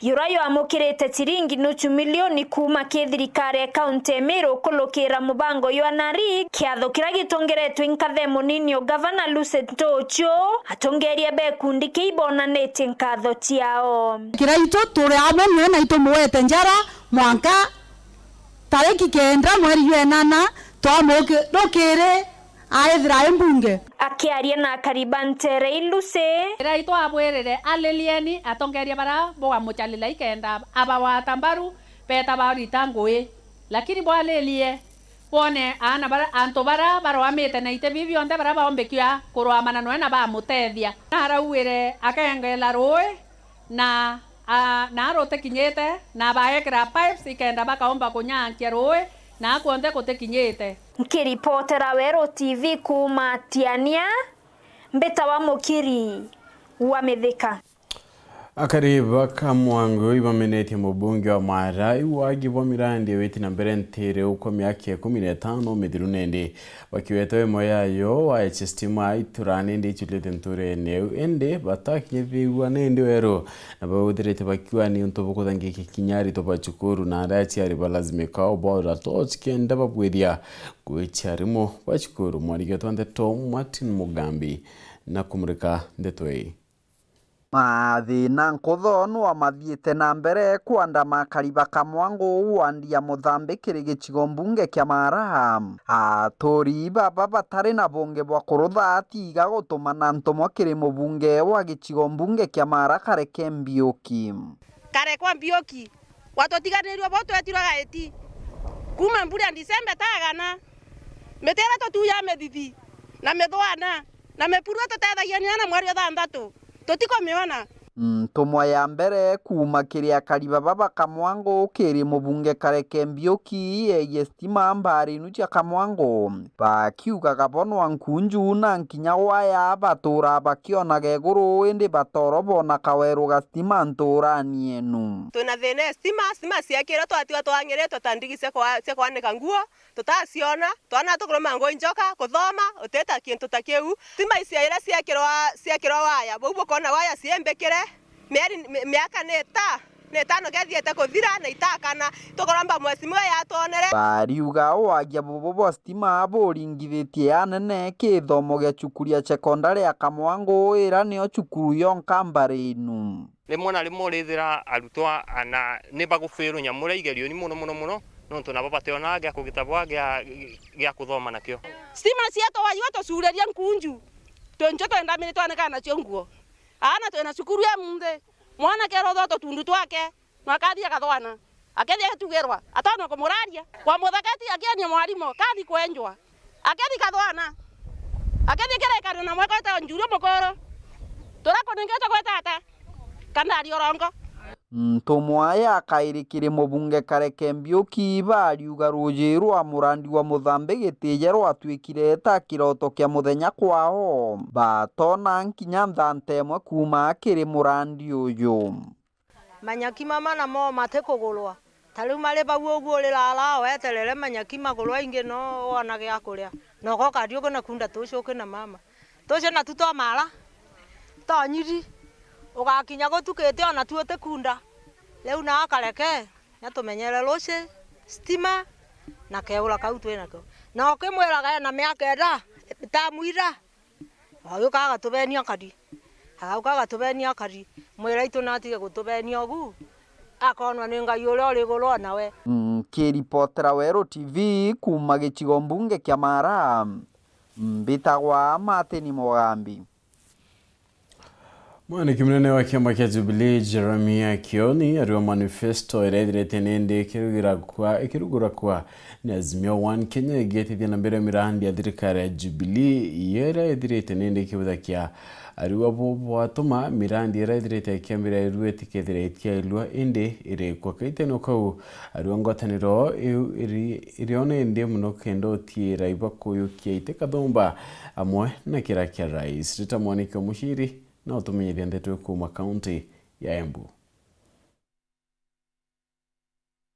yura yamukirite ciringi nuchu milioni kuuma ki thirikari ya kaunti ya Meru kulukira mubango jwa NARIC, kiatho kiria gitongeretwe nkathe munini o gavana Lucy Ntuchu, atongeria ba gikundi kiu ibonanitie nkatho ciao. Kiraitu turi amwe nwe na itumwete njara mwanka tariki kenda mweri jwa enana, twamuki-, rukiri aithira ai mbunge. Akiaria na akari ba ntere ii Lucy. Ira itwabwirire alilieni atongeria bara bugamucalila ikenda abawata mbaru beta barita ngui. Lakini bwalilie, bwone aana bara, antu bara baroamite na iti biu bionthe bara baombikia kuroamana noe na bamutethia. Na arauire akengela rui, na, a, na rutikinyite, na baekira pipes ikenda bakaomba kunyankia rui, na kuonthe gutikinyite. Nkiripotera Weru T V kuuma Tiania, mbitawa Mukiri wa Mithika. Akari ba Kamwango ibamenetie mubunge wa Mara iwagi bwa mirandi witi na mbere ntere ukwa miaka ikumi na itano mithiru nende. Bakiweta imwe yayo waeche stima iturane indi ichulite nturene iu, indi batakinyithirua nindi weru, na bauthirite bakiuga ni untu bukuthangikia kinya aritwa ba cukuru na aria aciari balazimika ubora torch kenda babwithia gwichia arimu ba cukuru. Mwarigetwa ndeto Martin Mugambi na kumurika ndeto ii. Mathina nkutho nwamathiite na mbere kwandama akari ba Kamwango wandi ya Muthambi kiri gicigo mbunge kia Mara. Aturi baba batari na bunge bwa kurutha atiga gutumana ntumwa kiri mubunge wa gicigo mbunge kia Mara Kareke Mbiuki. Karekwa Mbiuki, watutiganirue bo twetirwa gaiti. Kuuma mbura ya December tagana, miti iria tutuya mithithi na mithwana na mipurua tutethagia ni ana mweri wa thanthatu. Tutikumiona. Ntumwa ya mbere kuuma kiri akari baba ba Kamwango kiri mubunge Kareke Mbiuki yegie stima mbaari inu cia Kamwango, bakiugaga bonwa nkunju na nkinya waya batuura bakionaga iguru, indi batooro boona kaweru ga stima ntuurani enu. Twina thina ya stima, stima ciakirwe twatiwa twangiritwe ta ndigi cia kwa-, cia kwanika nguo, tutaciona, twana tukuruma ngui njoka, kuthoma, utita kintu ta kiu. Stima icia iria ciekirwa, ciekirwa waya, bau bukona waya ciembikire, mieri, mi-, miaka ni ita, ni itano kethiete kuthira na itakana, tukuromba mheshimiwa yatwonere. Bariuga wagia bubu bwa stima buringithitie anene kithomo gia cukuru ya sekondari ya Kamwango, ira nio cukuru yonka mbari inu. Rimwe na rimwe urithira arutwa ana ni bagufirwo nyamura igerioni mono, mono, mono, nontu nabo bationa gia kugita bwa gia, gia kuthoma nakio. Stima cietu waiwa tucureria nkunju, twinchu twendamire twanikana nacio nguo. Aana twina cukuru ya munthi, mwanake arothwa tutundu twake, na akathi akathwana. Akethi agitugirwa, atona kumuraria. Kwa muthaketi akiania mwarimu, kathi kwenjwa. Akethi kathwana. Akethi kiraikanio na mweka wetagwa Njuri Mukuru. Turakunengetwe gwe tata, kana ari urongo. Ntumwa ya kairi kiri mubunge Kareke Mbiuki bariuga ruuji rwa murandi wa Muthambi Gitije rwatwikire ta kiroto kia muthenya kwao. Batona nkinya nthanta imwe kuuma kiri murandi uyu. Manyaki mama namo matikugurwa. Ta riu mari bau uguo uriraara weterere manyaki magurwa ingi no wona gia kuria. Na ugoka riuki na kunda tucuki na mama. Tucio natu twa mara, tonyiri. Ugakinya gutukite ona tu utikunda. Riu na akareke, na tumenyere ruci, stima, na keura kau twinakio. Na ukimwiraga ena miaka enda, itamu ira. Agauka agatubenia akari. Agauka agatubenia akari. Mwira itu natige gutubenia ugu. Akonwa ni Ngai uria uri iguru o nawe. Nkiripotera Weru T V kuuma gicigo mbunge kia Mara, mbitagwa Martin Mugambi. Mwaniki munene wa kiama kia Jubilee, Jeremiah Kioni, ariwa manifesto iria ithirite nindi ikirugira kwa, ikirugura kwa ni Azimio One Kenya igietithia na mbere mirandi ya thirikari ya Jubilee, iyo iria ithirite nindi ikibuthakia ariwa bo bwatuma mirandi iria ithirite ikiambira irua itikethira itiailua indi irikwa. Kaitene kau, ariwa ngwataniro iu iri, iriona indi muno kenda utiira ibakuyukia iti kathumba amwe na kira kia rais. Rita Mwaniki wa Muciri, na utumenyithia ndeto kuuma kaunti ya Embu.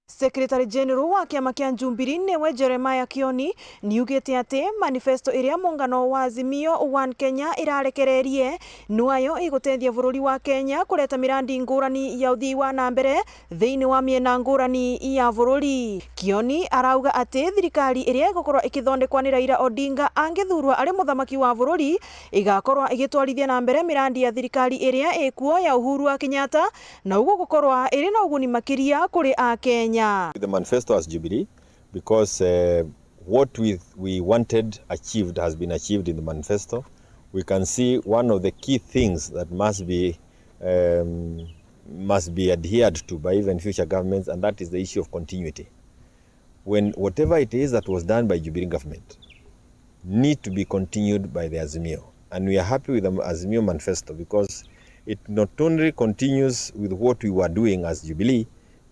Secretary General wa kiama kia Jubilee niwe Jeremiah Kioni niugite ati manifesto iria muungano wa Azimio One Kenya irarekererie nwayo igutethia bururi wa Kenya kureta mirandi ngurani ya uthii wa na mbere thiini wa miena ngurani ya bururi. Kioni arauga ati thirikari iria igukorwa ikithondekwa ni Raila Odinga angithurwa ari muthamaki wa bururi igakorwa igitwarithia na mbere mirandi ya thirikari iria ikuo ya Uhuru wa Kenyatta, na uguo gukorwa iri na uguni makiria kuri Akenya. The manifesto as Jubilee, because, uh, what we, we wanted achieved has been achieved in the manifesto. We can see one of the key things that must be, um, must be adhered to by even future governments, and that is the issue of continuity. When whatever it is that was done by Jubilee government need to be continued by the Azimio. And we are happy with the Azimio manifesto because it not only continues with what we were doing as Jubilee,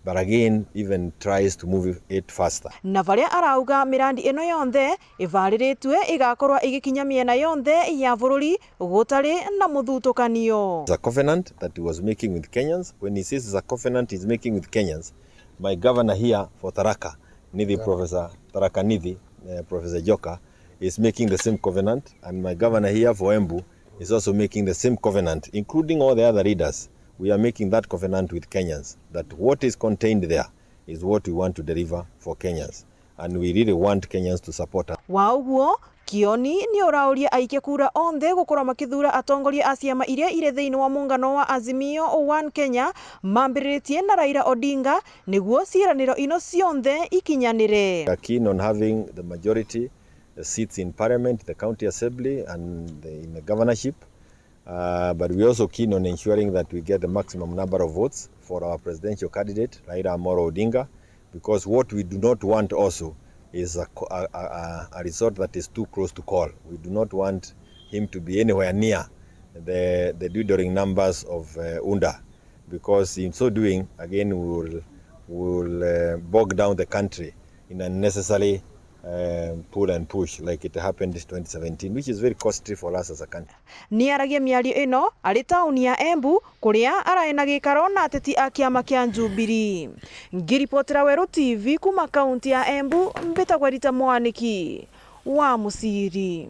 but again even tries to move it faster. Na varia arauga mirandi ino yonthe ivariritue igakorwa igikinya miena yonthe ya bururi gutari na muthutukanio. It's a covenant that he was making with Kenyans. When he says it's a covenant he's making with Kenyans, my governor here for Tharaka Nithi, Professor Tharaka Nithi, uh, Professor Joka, is making the same covenant, and my governor here for Embu is also making the same covenant, including all the other leaders. We are making that covenant with Kenyans, that what is contained there is what we want to deliver for Kenyans, and we really want Kenyans to support us. Wa uguo, Kioni ni urauria aikia kura onthe gukorwa makithuura atongoria a ciama iria iri thiini wa muungano wa Azimio One Kenya, mambiriritie na Raila Odinga, niguo ciiraniro ino cionthe ikinyanire. We are keen on having the majority, the seats in parliament, the county assembly, and the, in the governorship. Uh, but we are also keen on ensuring that we get the maximum number of votes for our presidential candidate, Raila Amolo Odinga, because what we do not want also is a, co- a, a, a- a result that is too close to call. We do not want him to be anywhere near the, the dwindling numbers of uh, UNDA, because in so doing, again, we will, we will uh, bog down the country in unnecessary uh, pull and push like it happened in twenty seventeen, which is very costly for us as a country. Ni aragia miario ino ari tauni ya Embu, kuria arai na gikaro na ateti a kiama kia Jubilee. Ngiripotera Weru T V kuma kaunti ya Embu, mbitagwa Rita Mwaniki wa Musiri.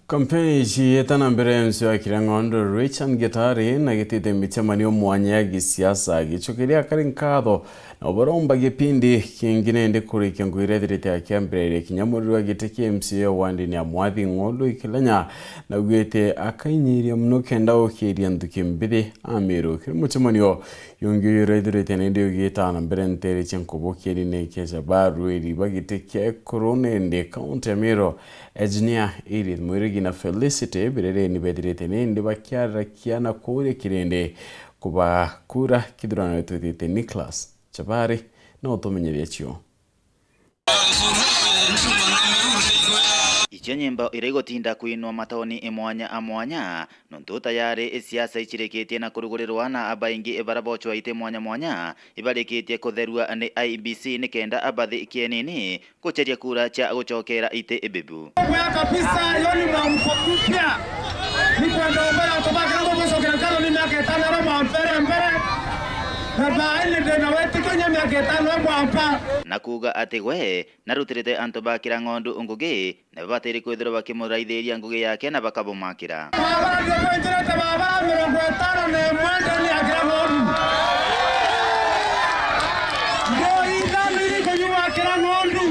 Kampeni iji ita na mbere, M C A wa Kirang'ondu Richard Gitari na gitite micemanio mwanya ya gisiasa agicokeria akari nkatho na ubaromba gipindi kingi nindi kurikia ngugi iria ithirite akiambiria kinya muriri wa giti kia M C A wandini ya Mwathi Ng'ondu Ikilanya, na augite akainyiria mono kenda gukiria nthuki mbithi Amiru. Kiri mucemanio yungi uyu uraithirite nindi ugita na mbere ntere cia nkubu kieni kia Shabaha Rwiri ba giti kia ekuru nindi kaunti ya Meru, Engineer Edith Mwirigi na Felicity Birereni bethirite nindi bakiarakia na kuuria kirindi kubakura kithurano twitite. Nicholas Chabari na utumenyeria cio. Icio nyimbo iria igutinda kwinwa matauni mwanya a mwanya, nontu tayari siasa icirikitie na kurugurirwa na abaingi bara bocwa iti mwanya mwanya, ibarikitie kutherua ni I E B C nikenda abathi kienini guceria kura cia gucokera iti ibibu. Kwa kabisa, hiyo ni mwamko mpya. Ni kwenda mbele, automatic ndio mwisho kila kalo ni miaka itano ya mbele mbele. Na baini ndio na wetu Kenya miaka itano ya mwaka. Na kuuga ati we narutirite antu ba Kirang'ondu ngugi, na babatiri kwithirwa bakimuraithiria ngugi yake na bakabumakira. Baba ndio kwenjerete baba mirongo itano na imwe ndani ya Kirang'ondu. Ndio ithano iri kunyuma Kirang'ondu.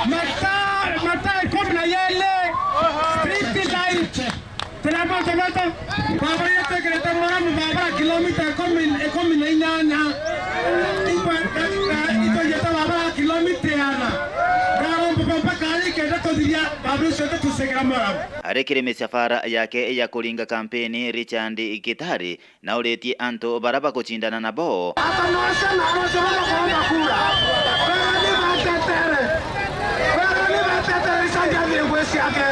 Mataa, mataa ikumi na yele. Street light. Tena moto moto. Baba yetekerete muramu baba kilomita ikumi, ikumi na inyanya. Ikwe, eh, eh, itoyete baba kilomita iana. Ndaromba baba kari kenda tuthiria baba ucio tutucekera muramu. Ari kiri misafara yake ya kuringa kampeni, Richard Gitari na uritie antu bara bagucindana nabo. Ata nocio na nocio bamakorwo makura. Berani batetere. Berani batetere icanjathire ngwe ciake.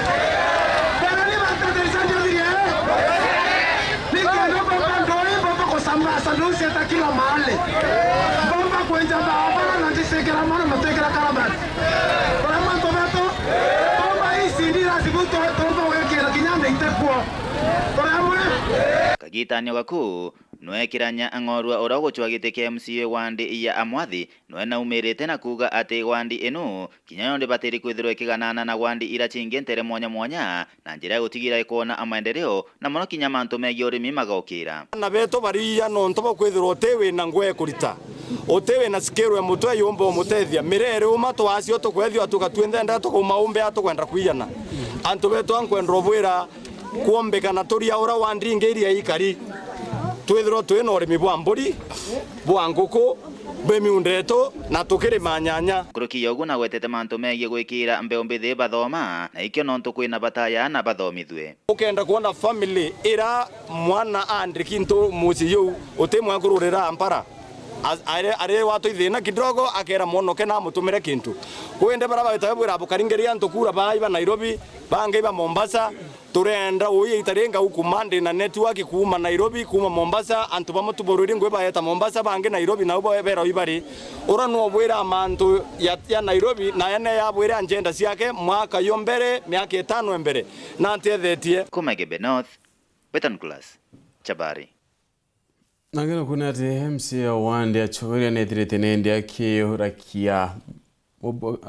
Berani batetere icanjathire. Nikenda bomba ndoi, bomba kusambaza ndoi cieta kila mahali. Bomba kwenja barabara na ndicikira mwana matekera karabati. Bara mantu betu, bomba ici ndira cibuto, bomba wekira kinya na itekuo. Turi amwe. Kagitanio gaku, nwekiranya ng'orua uria ugucwa giti kia M C A wandi ya Amwathi, nwe naumirite na kuuga ati wandi inu kinya yo ndibatiri kwithirwa ikiganana na wandi ira cingi ntere mwanya mwanya, na njira ya gutigira ikwona maendeleo, na mono kinya mantu megii urimi magokira. Ana betu bariia nontu bwa kwithirwa uti wina ngwe kurita, uti wina skill ya mutwe yumba umutethia. Mirere uma twacio tukwethio atuka twinthe nda tukauma umbe atukwenda kwiana. Antu betu ankwenda ubwira, kwombekana turia ura wa ndingi iria ikari, twithirwa twina urimi bwa mburi, bwa nguku, bwa miunda yetu, na tukirima nyanya. Nkuruki ya uguo nagwetete mantu megii gwikira mbeu mbithi bathoma, na ikio nontu kwina bata ya ana bathomithue. Ukenda kwona family ira mwana andiki ntu mucii juu, uti mwakururira mpara, a-, ari, ari watwi thina kidogo, akera mwonoke na amutumire kintu. Wende bara bagitaga bwira bukaringiria antu kura baa iba Nairobi, bangi iba Mombasa, Turenda uyu ita ringi ukuma ndi na network kuuma Nairobi, kuuma Mombasa, antu bamwe tuburwiri ngui baeta Mombasa, bangi Nairobi, nau ba-, berwa ibari. Ura nubwira mantu ya, ya Nairobi, na ene yabwire agenda ciake mwaka yo mbere, miaka itano mbere, na antiethetie. Kuma Igembe North, Beton Class, Chabari. Angina kuna ati M C A wa wandi achogeria nethirite nindi akiurakia,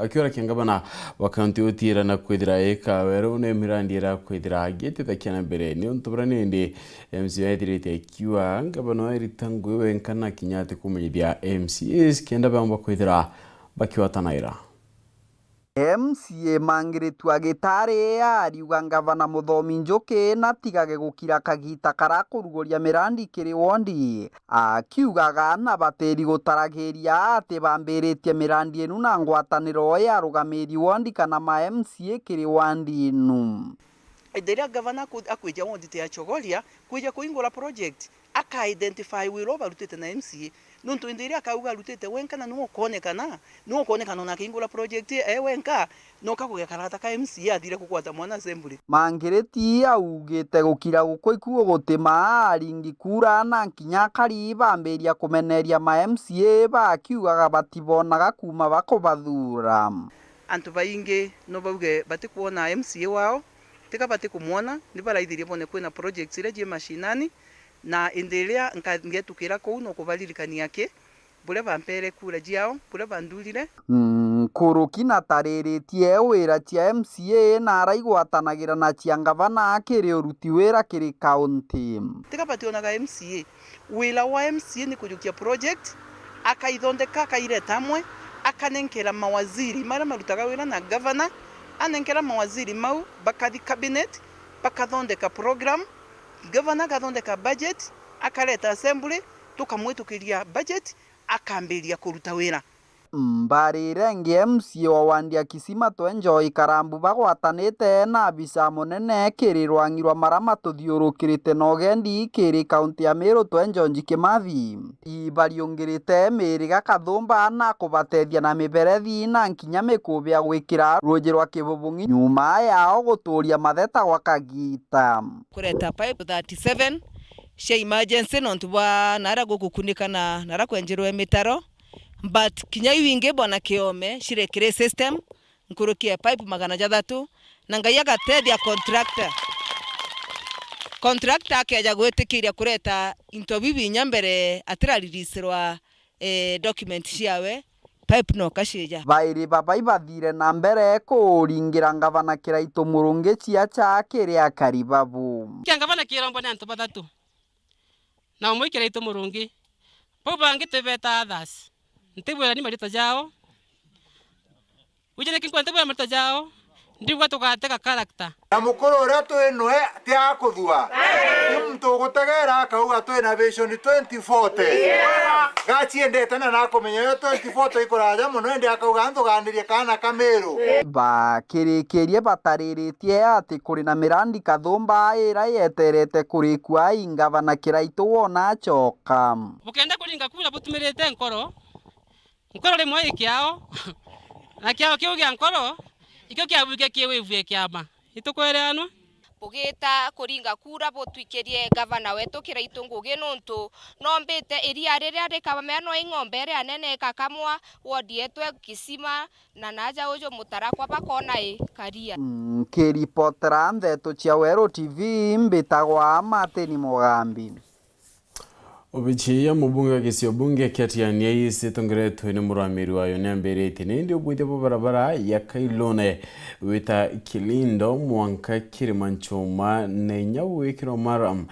akiurakia ngavana wa kaunti utiira na kwithira ika weru ni mirandi ira kwithira agitithakia na mbere. Ni untu bura nindi M C A ethirite akiuga ngavana wa irita ngui wenka na kinya ati kumenyithia M C As kenda baumba kwithira bakiwatanaira. M C A Mangiritu Agitari ariuga ngavana Muthomi Njuki natigage gukira kagita kara kuruguria mirandi kiri wondi, akiugaga na batiri gutaragiria ati bambiritie mirandi inu na ngwataniro ya arugamiri wondi kana ma M C A kiri wandi inu. Indi riria gavana aku-, akwija ward ya Chogoria, kwija kuingura project, aka identify wira ubarutite na M C A. Nontu indi iria akauga arutite wenka na niwe ukonekana, niwe ukonekana ona akingura project e wenka, noka kugia karata ka M C A athire kugwata mwana assembly. Mangiriti augite gukira gukwa ikuo gutima aringi kura na nkinya akari bambiria kumeneria ma M C A bakiugaga batibonaga kuuma bakubathura. Antu baingi no bauge batikwona M C A wao, tiga batikumwona, ni baraithirie bone kwina projects iria cie mashinani, na indi iria nka-, ngetukira kuu no kubaririkania ki, buria bampere kura ciao, buria banthurire. Mm, nkuruki na tariritie wira cia M C A na araigwatanagira na cia ngavana kiri uruti wira kiri kaunti. Tiga bationaga M C A, wira wa M C A ni kujukia project, akaithondeka, akaireta amwe, akanenkera mawaziri maria marutaga wira na gavana, anenkera mawaziri mau, bakathi cabinet, bakathondeka program, gavana agathondeka budget, akareta assembly, tukamwitukiria budget, akambiria kuruta wira. Mbarire ingi, M C A wa wandi ya Kisima Twenjoy Karambu bagwatanite na abisa munene kiri rwangi rwa maria matuthiurukirite na ugendi kiri kaunti ya Meru Twenjoy Nji Kimathi. Ibariungirite miriga kathumba na kubatethia na miberethi na nkinya mikubi ya gwikira ruuji rwa Kibubungi nyuma yao guturia matheta gwa kagiita. Kureta pipe thirty-seven cia emergency nontu bwa nara gukukunika na nara kwenjerwe mitaro. But kinya iu ingi bwana Kiome cirekire system nkuruki ya pipe magana jathatu, na Ngai agatethia contractor. Contractor akeja gwitikiria kureta into bibi inya mbere atiraririsirwa, eh, document ciawe, pipe no kacija. Bairi baba ibathire na mbere kuringira ngavana Kiraitu Murungi ciacha kiri akari babu. Kia ngavana kirombo ni antu bathatu. Na umwe Kiraitu Murungi. Bau bangi twibeta others. Ntibwira ni marito jao. Wije niki nkwenda ntibwira marito jao. Ndigwa tugatega character. Na mukuru uria twi nwe ti akuthua. Ni muntu ugutegera akauga twi na vision twenty forty. Gaciendete na nakumenya yo twenty forty ikuraja muno, indi akauga, "Nthuganirie kaana ka Miru." Bakirikirie batariritie ati kuri na mirandi kathumba ira yeterete kurikua i ngavana Kiraitu wona acoka. Bukenda kuringa kura butumirite nkoro, nkoro rimwe i kiao, na kiao kiu gia nkoro ikio kiabwike kiwivue kiama. Itukwereanwa? Bugita kuringa kura butwikirie gavana wetu Kiraitu ngugi, nuntu nombite iria riria rikaba mea no ing'ombe iria nene ikakamwa wodi yetu e Kisima, na naja uju Mutarakwa bakona i karia. Nkiripotera ndeto cia Weru T V, mbitagwa Martin Mugambi. Obici ya mubunge wa gisio bunge kia Tigania East itongeretwe ni murungamiri wayo niambiritie nindi ubwithia bwa barabara ya Kailune wita Kilindo mwanka Kirimanchuma na inya gwikirwa maram.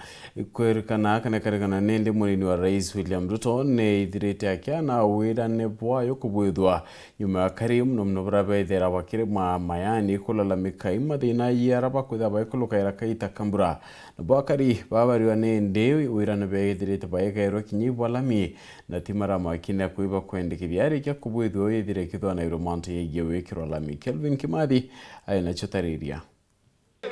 Kwerikana kana karikana nindi munini wa Rais William Ruto ni ithirite akiana wirane bwayo kubwithwa nyuma ya kari muno muno buria bethira bakiri ma mayani kulalamika i mathina ya aria bakwithira baikulukaira kaita ka mbura. Nabo akari babariwa nindi wira ni beethirite baegairwe kinya ibwa lami, na ti maramaki na kwiba kwendekithia arikia kubwithua withire kithwanairwe mantu yegie wikirwa lami. Kelvin Kimathi ari nacio tariria.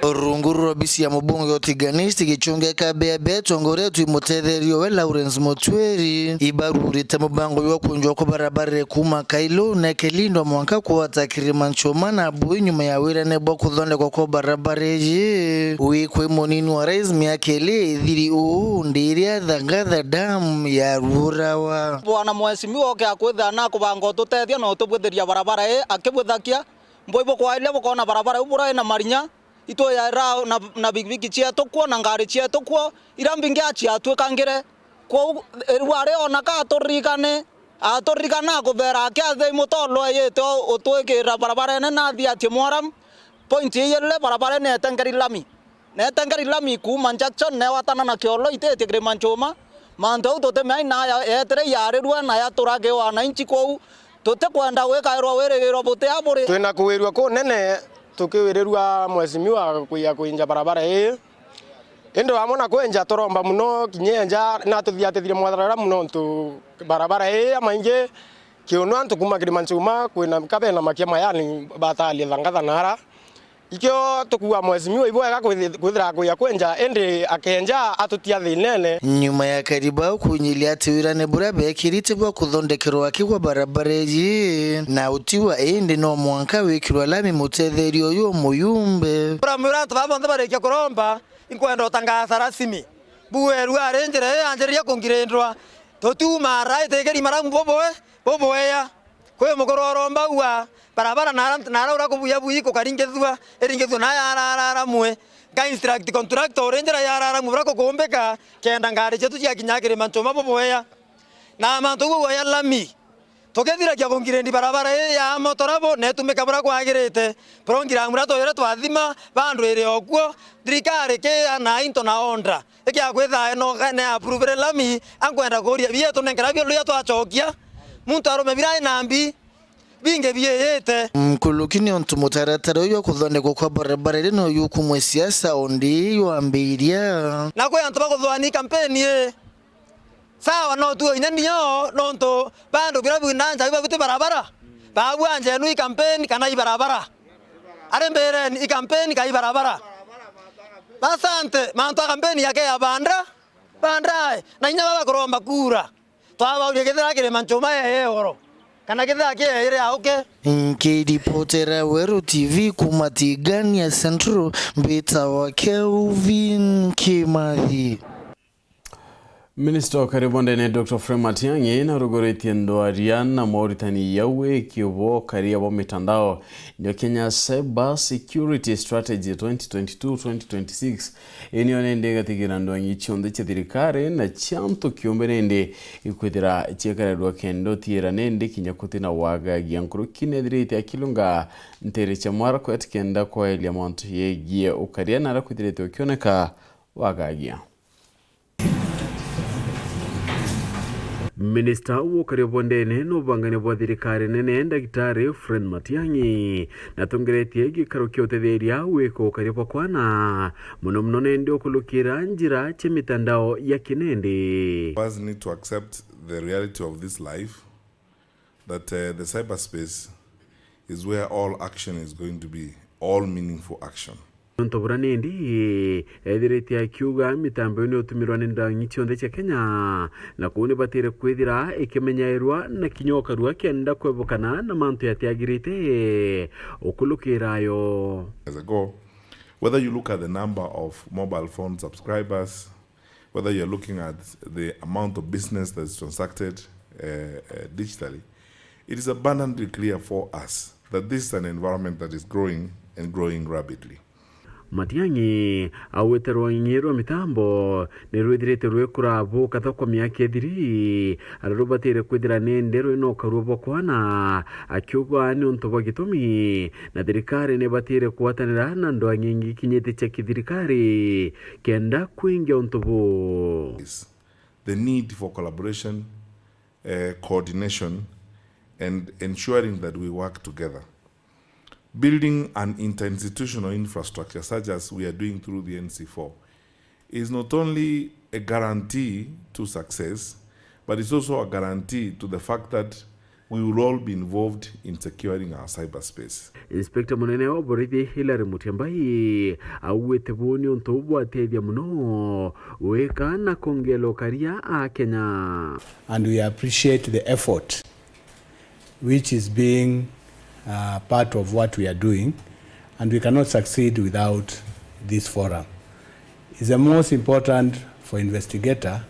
Rungu rwa obisi ya mubunge wa Tigania East, gichunge ka Bea Bea, tongoretwe i mutetheria we Lawrence Mutwiri, ibarurite mubango jwa kunjwa kwa barabara kuuma Kailo na Kilindo mwanka kwata Kirimanchuma na Bui nyuma ya wirane bwa kuthondekwa kwa barabara iji. Wi kwi munini wa rais miaka ili ithiri uu, ndiria thangatha dam ya Rurawa. Bwana mheshimiwa, oke akwithira na kubanga ututethia na utubwithiria barabara ii akibwithakia. Mbui bukwairia bukona barabara iu burai na marinya, itwiyaira na, na bikibiki cietu kuo na ngari cietu kuo, iria mbingi aciatwikangire. Kwou, riu ari ona ka aturirikane, aturirikana akuthera akiathia imutolwa yite utwikira barabarene na athiatie mwaram, point iyirire barabarene etengeri lami. Netengeri lami kuuma Jackson newatana na Kiolo ititie Kirimanchuma. Mantu au tutimea na ya-, yetire yarirwe na yatura ki wananchi kwou. Tutikwenda gwikairwa wirigiro buti a buri. Twina kuwirua kunene tukiwirirua mheshimiwa kuya kwinja barabara ii. Indi wamwe na kwenja turomba muno kinya enja na tuthiatithirie mwatharara muno ntu barabara ii ya maingi kiunu antu kuuma Kirimanchuma kwina kabena makia mayani batalia thangatha nara. Ikio tukuuga mheshimiwa ibwega kwithi-, kwithira kuya kwenja, indi akenja atutia thinene. Nyuma ya akari bau kunyilia ati wirane buria beekirite bwa kuthondekerwa aki gwa barabara iji na utiwa, indi no mwanka wikirwa lami mutetheria uyu muyumbe. Turamwira antu baa bonthe barikia kuromba, inkwenda utangaza rasmi. Bueru ari njira ii yanjiriria kungirindwa. Tutiuma ara itikiri maramu bubwe, bubweya. Kwi mukuru uromba ua barabara nara, nara ura kubuya bui kukaringithua, iringithua na yararara mwe. Nga instruct contractor uri njira yarara mwe bura kukumbika, kenda ngari cietu ciakinya kirima nchuma bubweya. Na mantu uu ya lami, tukithiragia kungirendi barabara ii ya motorabo, na itumika bura kwagirite. Program ira twire twathima, bandu iri okuo, thirikari kiana into na onda. Ikia kwitha eno ne approve lami, ankwenda kuria bietu nenkera bio luya twachokia. Muntu arume bira ina mbi, bingi biiyite. Nkuruki ni untu mutaratara uyu wa kuthondekwa kwa barabara iri no yukumwe siasa ondi yambiria. Na kwi antu bakuthwani kampeni ii. Sawa, no tuo inya nio, nontu bandu bira bwina nja iba biti barabara. Babu anje nu i kampeni kana i barabara. Ari mbireni i kampeni ka i barabara. Basante, mantu a kampeni yake ya banda, bandae, na inya baba kuromba kura. Twabauria kethira kirima nchuma ye, ye igoro, kana kethira ki iri auke. Nkiripotera Weru T V kuma Tigania Central, mbitawa Kelvin Kimathi. Minista o karia bondene Doctor Fred Matiang'i naruguritie ndwaria na moritani ya wiki bwa ukaria bwa mitandao, nio Kenya Cyber Security Strategy twenty twenty-two twenty twenty-six. Ii nio nindi igatigira ndwang'i cionthe cia thirikari na cia antu kiumbe nindi ikwithira ciekarerwa kenda utiira nindi kinya kutina wagagia. Nkuruki nethirite akilunga ntere cia Marakwet kenda kwaeria mantu yegie ukaria na aria kwithirite ukioneka wagagia. Minista wa ukaria bwa ndene na ubangania bwa thirikari nene, Ndagitari Fred Matiang'i, natongeretie gikaro kia utetheria wika ukaria bwa kwana, mono mono nende ukulukira njira cia mitandao ya kinende. First need to accept the reality of this life, that, uh, the cyberspace is where all action is going to be, all meaningful action. Nontu bura nindi ethirite akiuga mitambo iyo ni utumirwa ni ndang'i cionthe cia Kenya, na kuu ni batire kwithira ikimenyairwa na kinya ukarua kenda kwebukana na mantu yatiagirite ukulukira yo. Years ago, whether you look at the number of mobile phone subscribers, whether you're looking at the amount of business that is transacted, uh, uh, digitally, it is abundantly clear for us that this is an environment that is growing and growing rapidly. Matiang'i augite rwang'i rwa mitambo ni rwithirite rwikura buka thoko miaka ithiri, aria rubatire kwithira nindi rwina ukarua bwa kwana, akiuga ni untu bwa gitumi na thirikari ni ibatire kugwatanira na ndwang'i ingi ikinyite cia kithirikari kenda kwingia untu buu. The need for collaboration, uh, coordination, and ensuring that we work together. Building an interinstitutional infrastructure such as we are doing through the N C four is not only a guarantee to success, but it's also a guarantee to the fact that we will all be involved in securing our cyberspace. Inspector munene wa borithi Hilary Mutyambai augite buu ni untu bwatethia mono wika na kongela ukaria a Kenya. And we appreciate the effort which is being, uh, part of what we are doing, and we cannot succeed without this forum. It's the most important for investigator